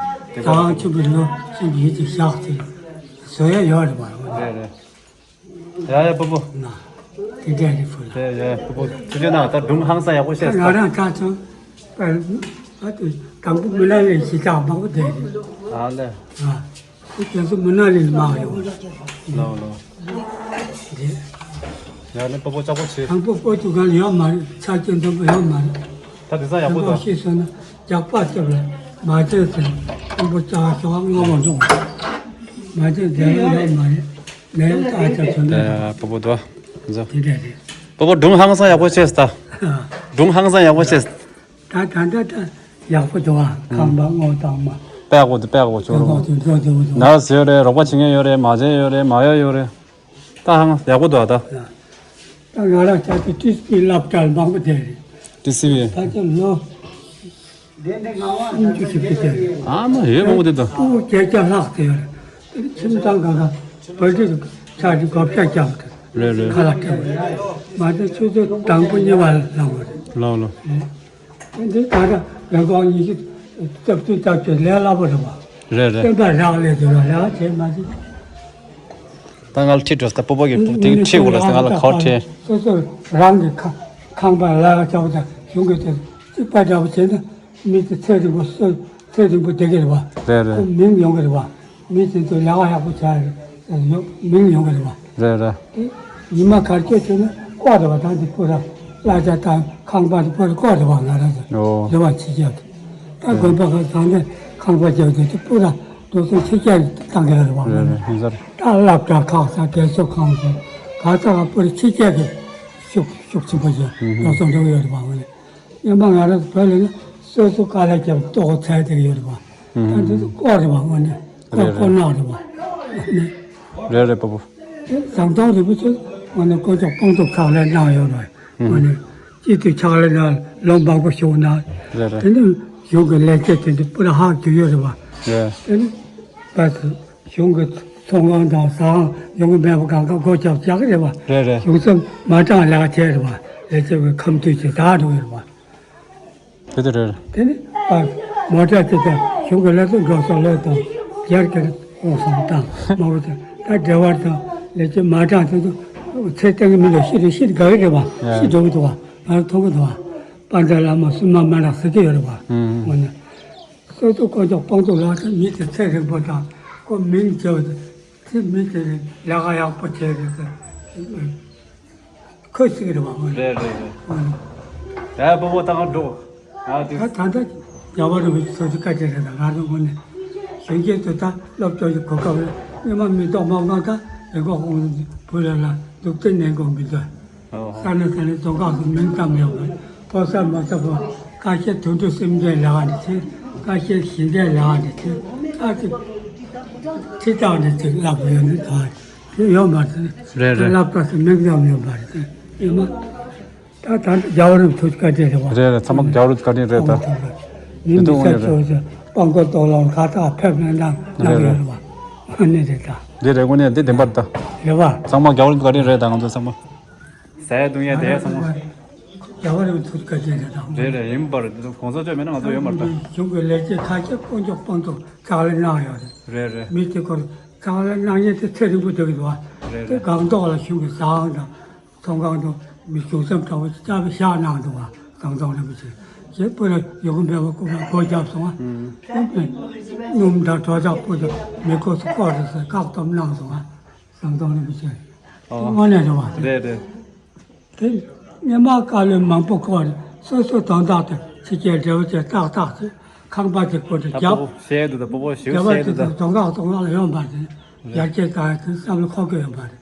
རེད། ད་ཆུ་བུར་ལོ་ཆུ་བུར་ཡིད་ཀྱི་ཞག་ཚེ་བཟོ་ཡས་ཡོད་རེད་བ། རེད་རེད། ཡ་ཡ་སྤོ་བོ། ན། དེ་འདྲ་རེད་བུ་ལ། ཡ་ཡ་སྤོ་བོ། ཐུགས་རྗེ་གནང་། ད་སྒྲུང་ཧང་སང་ཡག་པོ་བཤད་སོང་། ང་རང་ཆ་ཚང་། ཨ་དུ་དང་པོ་མི་ན་ལི་གཞིས་ཆགས་མང་པོ་བསྡད་རེད། ཨ་ལེ། ཨ། དེ་རྒྱ་མཚོ་མི་ན་ལི་ལ་མར་ཡོང་། ལོ་ལོ། རེད། ཡ་ནི་སྤོ་བོ་ལྕགས་པོ་ཆེ། དང་པོ་སྤོ་ཆུ་གང་ཡོད་མ་རེད། ཆ་རྐྱེན་འཛོམས་པོ་ཡོད་མ་རེད། ད་དེང་སང་ཡག་པོ་འདུག་ཤེས་སོང་ན་རྒྱག་པ་སྐྱབས་ལ་མ་བྱས་ཟེར། དང་པོ་ལྕགས་ཞོགས་སྔ་མོ་འགྲོ། མ་བྱས་འདས་ལ་ཡོད་མ་རེད། ལས་ཨ་ཅག་ཚོ་འདྲ། ཨ་སྤོ་བོ་དོ། འཛོ། དེ་འདྲ་རེད། སྤོ་བོ་སྒྲུང་ཧང་སང་ཡག་པོ་བཤད་སོང་ད། སྒྲུང་ཧང་སང་ཡག་པོ་བཤད་སོང་། ད་ད་ད་ད་ཡག་པོ་འདུག་ཨ། ཁང་པ་སྔོ་དྭངས་མ། དཔེ་ཡག་པོ་འདུག་དཔེ་ཡག་པོ་ཅོ་རོ། ཡག་པོ་འདུག་འགྲོ་འདུག་འདུག་ནར་སི་ཡོད་རེད། རོགས་པ་བྱེད་མཁན་ཡོད་རེད། མ་བྱན་ཡོད་རེད། མ་ཡ་ཡོད་རེད། ད་ཧང་ཡག་པོ་འདུག་ཨ་ད། ད་ང་རང་ཆ་དེ་ཏི་སི་བི་སློབ་གྲྭར་མང་པོ་བསྡད་རེད། ཏི་སི་བི། ད་ཆ་ལོ་སུམ་ཅུ་བཞི་བཅུ་བསྡད་རེད། ཨ་མ་ཡོད་མང་པོ་བསྡད་འདུག་སྤུ་གུ་བརྒྱད་བརྒྱ་ལྷག་བསྡད་ཡོད་རེད། དེ་ཁྱིམ་ཚང་གང་ག་བོད་རིགས་ཆ་དེ་བགོ་བཤའ་བརྒྱབ་སྟེ་རེད་རེད། ཁ་ལག་སྤྲད་པ་རེད། མ་གཏོགས་ཆུ་ཚོད་དང་པོ་གཉིས་པ་ལངས་པ་རེད། ལགས་ལགས། འདི་ད་ལྟ་རྒན་གོག་ཉི་ཤུ་རྩ་བདུན་རྩ་བརྒྱད་ལས་སླ་པོ་རེད་བ། རེད་རེད། སེམས་པ་རག་ལས་དུས་ལ་ལས་ཀ་བྱེད་མ་ཤེས། ད་ང་ལ་ཁྲིད་འགྲོ་ད་སྤོ་བོ་གི་དེ་ཁྲིད་དགོས་ལ་ང་ལ་ག་བ་ཁྲིད། སོ་སོ་རང་གི་ཁ་ཁང་པ་ལས་ཀ་བྱ་བ་དང་གཞུང་གི་དེ་གཅིག་པ་འདྲ་བོ་བྱས་ན་མི་དེ་ཚེ་རིང་པོ་སོ་ཚེ་རིང་པོ་བསྡད་ཀྱི་རེད་བ། རེད་རེད། ཁོ་མིང་ཡོང་གི་རེད་བ། མི་དེ་ཚོ་ལས་ཀ་ཡག་པོ་བྱས་རེད་ཟེར་ཡོང་མིང་ཡོང་གི་རེད་བ། རེད་རེད། དེ་ཉི་མ་གར་སྐྱོད་བྱས་ན་ལྐོག་རེད་བ། ད་འདི་སྤུ་ར་གླ་ཆ་དང་ཁང་པ་འདི་སྤུ་ར་ལྐོག་རེད་བ། ང་རང་ཚོ་ཨོ་རེ་བ་ཆེ་ཆེ་ད་དགོན་པ་ཁག་ཚང་མས་ཁང་པ་རྒྱབ་དེ་དེ་སྤུ་ར་འགྲོ་སོང་ཆེ་ཆེ་བཏང་གི་རེད་བ། རེད་རེད། ཧུན་སར། ད་སློབ་གྲྭ་ཁག་ས་རྒས་གསོ་ཁང་ས་ག་ས་ག་སྤུ་ར་ཆེ་ཆེ་གི་ཤུགས་ཤུགས་ཆེན་པོ་ཞིག་འགྲོ་སོང་འགྲོ་གི་ཡོད་རེད་བ། ངོ་ནས། སྔོན་མ་ང་རང་ཚོ་བོད་ལ་ནི་སོ་སོ་དཀའ་ལས་བརྒྱབ་ལྟོ་གོས་འཚོལ་བསྡད་ཀྱི་ཡོད་རེད་བ། ད་འདི་ཚོ་ལྐོག་རེད་བ། དངོས་གནས་ལྐོག་རེད་ལྐོག་རེད། ནག་རེད་བ། རེད་རེད་སྤོ་བོ། དེ་ཟམ་གདོང་རིན་པོ་ཆེ་དངོས་གནས་དཀོན་མཆོག་སྤངས་རྟོགས་ཕྱག་ལས་གནང་ཡོད་རེད་བ། དངོས་གནས་སྤྱི་འཐུས་ཕྱག་ལས་གནང་ལོ་མང་པོ་བཞུགས་གནང་། རེད་རེད། དེ་ནི་གཞུང་གི་ལས་བྱེད་དེ་ཚོ་སྤུ་ར་ཧ་གོ་གི་ཡོད་རེད་བ། རེད། དེ་ནི་བ་དེ། གཞུང་གི་ཚོང་ཁང་དང་ཟ་ཁང་ཡོང་གི་མེད་པ་གང་ག་སྒོ་རྒྱབ་བཞག་གི་རེད་བ། རེད་རེད། གཞུང་ཚབ་མ་གྲངས་ལས་ཀ་བྱས་རེད་བ། ལས་བྱེད་པའི་ཁམས་དུས་ཀྱི་ཟ་འགྲོ་གི་རེད་བ། དེ་དེ་རེད། དེ་ནི་ཨ་མོ་ཊ་དེ་དང་གཞུང་གི་ལས་བཟོ་འགྲོ་ས་ལོ་དང་རྒྱར་གྱི་ཨོ་སང་དང་མ་བུ་དང་ད་སྡེ་བར་དང་ལས་བྱེད་མ་གྲངས་དེ་ཚོ་ཚེ་བརྟན་གི་མི་ལ་ཤི་རེ་ཤི་དགའ་གི་རེད་བ། ཡ་ཤི་འགྲོ་གི་འདུག་བ། ང་རང་མཐོང་གི་འདུག་བ། དཔལ་ལྡན་བླ་མ་སྲུང་མ་མ་ལགས་ཟེར་གི་ཡོད་རེད་བ། ཨུམ། དངོས་གནས། སོ་སོ་དཀོན་མཆོག་སྤངས་རྟོགས་ལགས་དེ་མི་དེ་ཚེ་རིང་པོ་དང་ཁོ་མིང་བརྗེ་བ་དེ་དེ་མི་དེ་ལས་ཀ་ཡག་པོ་བྱས་རེད་ཟེར་ཁོས་ཟེར་གི་རེད་བ། རེད་རེད་རེད། ཨང་། ད་སྤོ་བོ་ད་ག་འགྲོ། ཨ་དེ། ད་ད་ལྟ་རྒྱལ་བ་རིན་པོ་ཆེ་ཚོ་ཚོ་བཀའ་དྲིན་རེད། ད་ང་ཚོ་ངོས་ནས་གཞོན་སྐྱེས་ཚོ་ད་སློབ་སྦྱོང་གི་གོ་སྐབས་རེད། སྔོན་མ་མི་ཐོག་མ་མ་ད་རེ་འགོག་ཁོང་བུ་ལ་ལ་འདུག་སྟེ་ནས་འགོག་མི་འདུག་ས་གནས་ས་གནས་རྫོང་ཁག་གི་མིང་ཙམ་ཡོད་པ། ཕོ་གསར་མོ་གསར་པོ་ཁ་ཤས་དུད་འགྲོ་སེམས་ཅན་ལས་ཀ་འདི་བྱེད། ཁ་ཤས་ཞིང་སྡེ་ལས་ཀ་འདི་བྱེད། ཨ་ཙི་ཁྲི་ཐག་འདི་ཅིག་ལབ་ཡོད་ནི་ད་དེ་ཡོད་མ་རེད། རེད་རེད། ལབ་པ་སུ་མིང་ཙམ་ཡོད་མ་རེད། ཡོད་མ། ད་ད་རྒྱལ་བ་རིན་པོ་ཆེ་བཀའ་དྲིན་རེད་བ། རེད་རེད། ཚང་མ་རྒྱལ་བ་རིན་པོ་ཆེ་བཀའ་དྲིན་རེད་ད། མི་མི་ཚེ་ཆོག་ཆོག་སྤང་སྐོར་དོག་ལོང་ཁ་ཐག་ཕེབས་ནས་འདང་གནང་གི་ཡོད་རེད་བ། ཨ་ནི་རེད་ད། འདི་རེད། དངོས་གནས་འདི་བདེན་པར་ད། རེད་བ། ཚང་མ་རྒྱ་བོད་བཀའ་དྲིན་རེད་ད། ང་ཚོ་ཚང་མ། ཟས་བཏུང་ཡས་དེ་ཚང་མ། རྒྱ་བོད་རིགས་ཚོ་བཀའ་དྲིན་རེད་ད། རེད་རེད། ཡིན་པར་འདི་ཚོ་གོང་ས་མཆོག་མེད་ན་ང་ཚོ་ཡོད་མ་རེད་ད། གཞུང་གི་ལས་བྱེད་ཁ་ཤས་དཀོན་མཆོག་དཔང་དུ་ཕྱག་ལས་གནང་ཡོད་རེད། རེད་རེད། མི་དེ་སྐོར་ཕྱག་ལས་གནང་མཁན་དེ་ཚེ་རིང་པོ་བསྡད་ཀྱི་འདུག་བ། རེད་དེ་རེད། སྒང་ཏོག་ལ་གཞུང་གི་ཟ་ཁང་དང་། ཚོང་ཁང་དུ་མི་བྱུང་མཚམས་འདྲ་བོ་ཅིག་བཅའ་བཞག་གནང་འདུག་བ། ཟམ་གདོང་རིན་པོ་ཆེ་ཞེས་སྤུ་ལ་ཡོང་གི་མེད་པ་སྐུ་པར་སྒོ་བརྒྱབ་སོང་བ། སྣུམ་དང་གྲོ་ཆག་སྤུ་དང་མི་ཁོག་སུ་བཀོག་རེད་ཟེར་བཀག་སྡོམ་གནང་སོང་བ། ཟམ་གདོང་རིན་པོ་ཆེ་ཨོ། དངོས་གནས་རེད་བ། རེད་རེད། དེ་སྔོན་མ་བཀའ་བློན་མང་པོ་བསྐོ་ནས་སོ་སོ་དོན་དག་དེ་ཕྱི་རྒྱལ་འབྲེལ་བ་བྱས་ཏག་ཏག་ཅིག་ཁང་པ་ཅིག་བསྐོ་ནས་ད་རྒྱབ། སྤོ་བོ་བཤད་འདུག་ད་སྤོ་བོ་ཞིག་བསྡད་བཤད་པ་འདུག་ཅིག་ད། དོན་ཁག་དོན་ཁག་ལ་ཡོང་བ་རེད། རེད། ཡར་རྒྱས་བཏང་ཡ་དེ་བསམ་བློ་འཁོར་གི་ཡོད་པ་རེད།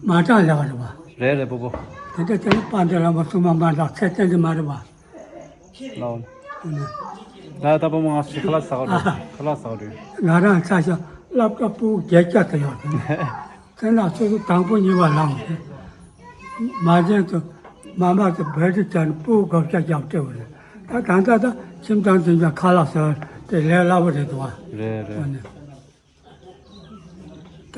མ་དྲག་ལས་ཀ་རེད་བ། རེད་རེད་སྤོ་བོ། དེ་འདྲ་བྱས་ན་དཔལ་ལྡན་བླ་མ་སྲུང་མ་མ་དྲག་ཚད་བརྟན་གྱི་མ་རེད་བ། ལའོ། ད་ད་སྤོ་བོ་ང་ཞིག་ཁ་ལག་ཟ་ག་འགྲོ། ཨ། ཁ་ལག་ཟ་ག་འགྲོ། ང་རང་ཆ་བཞག་སློབ་གྲྭ་སྤུ་གུ་བརྒྱད་བརྒྱ་དེ་ཡོད་རེད། དེ་ན་སོ་སོ་དང་པོ་གཉིས་པ་ལངས་ཏེ། མ་བྱན་དུ་མ་མ་དུ་བོད་དུ་བྱས་ནས་སྤུ་གུ་བགོ་བཤའ་རྒྱབ་སྤྲད་པ་རེད། ད་ད་ལྟ་ད་ཁྱིམ་ཚང་འཛིན་ཀྱང་ཁ་ལག་ཟ་དེ་ལས་སླ་པོ་རེད་འདུག་བ། རེད་རེད། འོ་ནི། ད་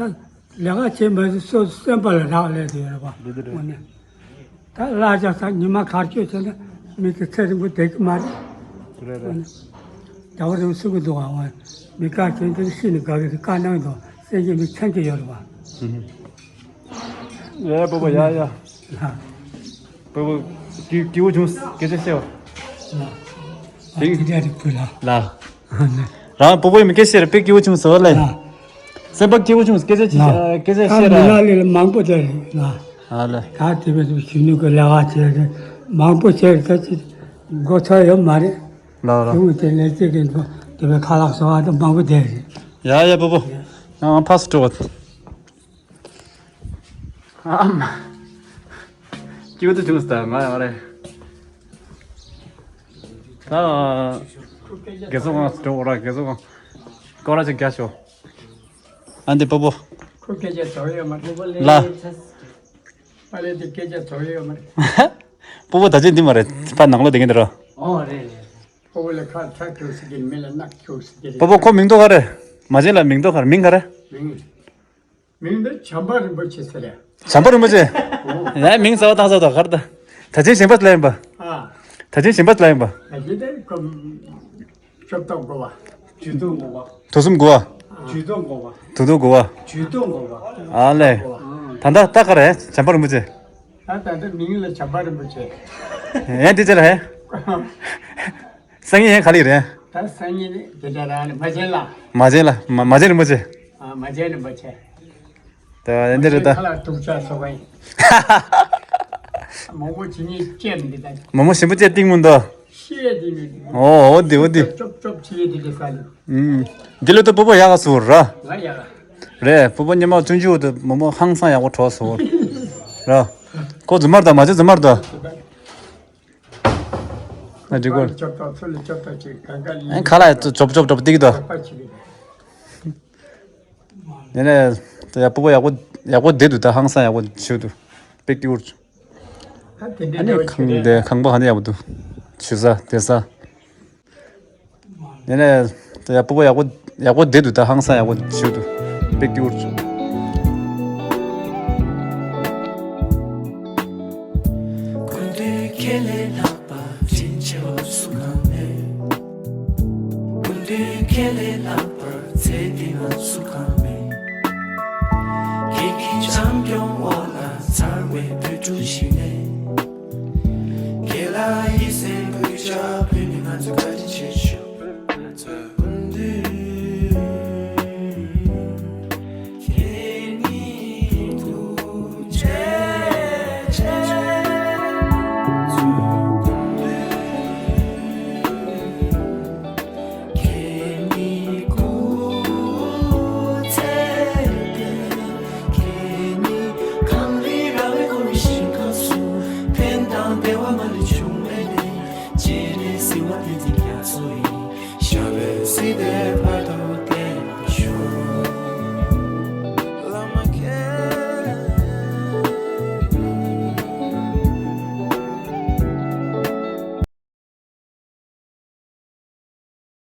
ལས་ཀ་བྱེད་མ་ཐུབ་སོ་སོ་སེམས་པ་ལ་རག་ལས་དེ་ཡོད་རེད་པ། འདི་འདི་རེད། འོ་ནི། ད་གླ་ཆ་ཚང་ཉི་མ་གར་སྐྱོད་བྱས་ན་མི་དེ་ཚེ་རིང་པོ་བསྡད་ཀྱི་མ་རེད། རེད་རེད། འོ་ནི། རྒྱལ་བ་རིན་པོ་ཆེ་གསུང་གི་འདུག་བ། འོ་མི་དགའ་བྱས་འདི་ཤི་ནས་དགའ་གི་རེད། བཀའ་གནང་གི་འདུག་སེམས་ཅན་མི་ཚང་གི་ཡོད་རེད་པ། ཡ་ཡ་སྤོ་བོ་ཡ་ཡ། ལ། སྤོ་བོ་སྐྱིད་སྐྱིད་པོ་བྱུང་སྐད་ཆ་བཤད་པ། ལ། དེང་། དེ་འདྲ་རེད་བུ་ལ། ལ། རང་སྤོ་བོ་ཡིན་མི་སྐད་བཤད་རེད་པས་སྐྱིད་པོ་བྱུང་ཟེར་བ་ལས། ལ། སེམས་པ་སྐྱིད་པོ་བྱུང་སྐད་ཆ་ཅིག་ལ། སྐད་ཆ་ད་བཤད་མི་ར། ནག་ལས་ལ་མང་པོ་དེ་རེད་ལ། ཨ་ལ། ད་དེ་བས་གཞོན་ནུ་གི་ལས་ཀ་བྱས་རེད་མང་པོ་བྱས་རེད་ད་ཅི་མགོ་ཚོད་ཡོད་མ་རེད། ལ་ལ། གཞུང་གི་དེ་ལས་བྱེད་ཀྱི་འདུག་དེ་བས་ཁ་ལག་ཟ་བ་དང་མང་པོ་དེ་རེད། ཡ་ཡ་སྤོ་བོ། ཡང་ཕ་སུ་སྤྲོ་བ། ཨ་མ། སྐྱིད་པོ་བྱུང་སོང་ད་ང་ཡང་རེད། ད། དགེ་ཚོགས་ཁང་འགྲོ་ར་དགེ་ཚོགས་ཁང་། སྐོར་ར་ཅིག་རྒྱག་ཤོག་ཨ་འདི་སྤོ་བོ། ཁོ་སྐད་ཆ་ཚོར་ཡོད་མ་རེད། ལ། པ་ལས་དེ་སྐད་ཆ་ཚོར་ཡོད་མ་རེད། སྤོ་བོ་ད་ཅི་འདི་མ་རེད་ཕ་ནང་ལོགས་དེ་གིན་དེ་ར། ཨོ་རེད་རེད། སྤོ་བོ་ལ་ཁ་ཁྲག་ཁྱུག་སི་གི་མི་ལ་རྣག་ཁྱུག་སི་གི་རེད། སྤོ་བོ་ཁོ་མིང་ཐོ་ག་རེད། མ་བྱན་ལ་མིང་ཐོ་ག་རེད་མིང་ག་རེད། མིང་། མིང་འདི་བྱམས་པ་རིན་པོ་ཆེ་ཟེར་ཡ། བྱམས་པ་རིན་པོ་ཆེ། ཨོ། ཡ་མིང་གསར་པ་བཏང་ས་དང་གར་ད། ད་ཆེན་གཞན་པ་ལ་ཡིན་པ། ཨ། ད་ཆེན་གཞན་པ་ལ་ཡིན་པ། ད་ཆེན་དེ་ཀོ། ཅོབ་ཏོག་གོ་བ། ཇུས་གཏོང་གོ་བ། དུ་གསུམ་གོ་བ། ཇུས་གཏོང་གོ་བ། དུ་དུ་གོ་བ། ཇུས་གཏོང་གོ་བ། ཨ་ལེ། ཨ། ད་ད་ད་ག་རེད་བྱམས་པ་རིན་པོ་ཆེ། ད་ད་ད་མིང་ལ་བྱམས་པ་རིན་པོ་ཆེ། ཡ་འདི་ཆེ་ལ་ཧེ། སང་ཉིན་ཡང་ག་ལ་ཡིན་རེད། ད་སང་ཉིན་དེ་འདྲ་རང་ནི་མ་བྱན་ལ། མ་བྱན་ལ་མ་མ་བྱན་རིན་པོ་ཆེ། ཨ་མ་བྱན་རིན་པོ་ཆེ། ད་ཡིན་འདི་རེད་ད། ཁ་ལག་དུག་ཆ་སོགས་ཡིན། མོག་མོག་ཇི་ཉིད་བཅད་མི་འདི་ད། མོག་མོག་ཞིམ་པོ་བཅད་གཏིང་མོ་འདུག་ཤེས་དེ་མི་འདུག་ཨོ་ཨོ་དེ་ཨོ་དེ། ཅོབ་ཅོབ་ཅོབ་བྱེད་དེ་དེ་ས་ལུ། ཨུམ། འདི་ལོ་ད་སྤོ་བོ་ཡག་ག་སུ་ར། ང་ཡག་ག་རེད་སྤོ་བོ་ཉི་མ་བཙུན་ཆུ་དུ་མོག་མོག་ཧང་སང་ཡག་པོ་གྲོགས་སུ་ར། ཁོ་རྫུན་མར་ད་མ་བྱེད་རྫུན་མར་ད། ང་འགྲིག་གོ། ཅོབ་ཏོག་ཚུར་ལ་ཅོབ་ཏོག་ཅིག་གང་ག་ལ་ཨེ་ཁ་ལག་ཅོབ་ཅོབ་ཅོབ་ཏིག་ཏོ། ཅོབ་པ་ཅིག་ཡིན་ནས་ད་ཡག་པོ་ཡག་པོ་ཡག་པོ་བསྡད་འདུག་ད་ཧང་སང་ཡག་པོ་བྱེད་འདུག་དཔེ་སྐྱིད་པོ། ད་དེ་འདྲའི་ཨ་ནི་འདྲ་བོ་ཁང་ཅིག་རེད། དེ་ཁང་པ་ཧ་ནི་ཡག་པོ་འདུག་བྱེད་ས་བསྡད་ས། ཡིན་ནས་ད་ཡག་པོ་ཡག་པོ་ཡག་པོ་བསྡད་འདུག་ད་ཧང་སང་ཡག་པོ་བྱེད་འདུག་དཔེ་སྐྱིད་པོ། ཀུན་ཏུ་ཁས་ལེན་ལྷག་པ་དྲིན་ཆེ་བ་སུ་གང་མེད། ཀུན་ཏུ་ཁས་ལེན་ལྷག་པར་ཚེ་འདི་ན་སུ་གང་མེད། ཁྱེད་ཀྱི་བྱམས་སྐྱོང་འོག་ལ་འཚར་བའི་བོད་ཕྲུག་ཞིག་ནས། ཁྱེད་ལ་ཡིད་སེམས་གུས་ཕྱག་ཕུལ་ནས་ང་ཚོས་བཀའ་དྲིན་ཆེ་ཞུ།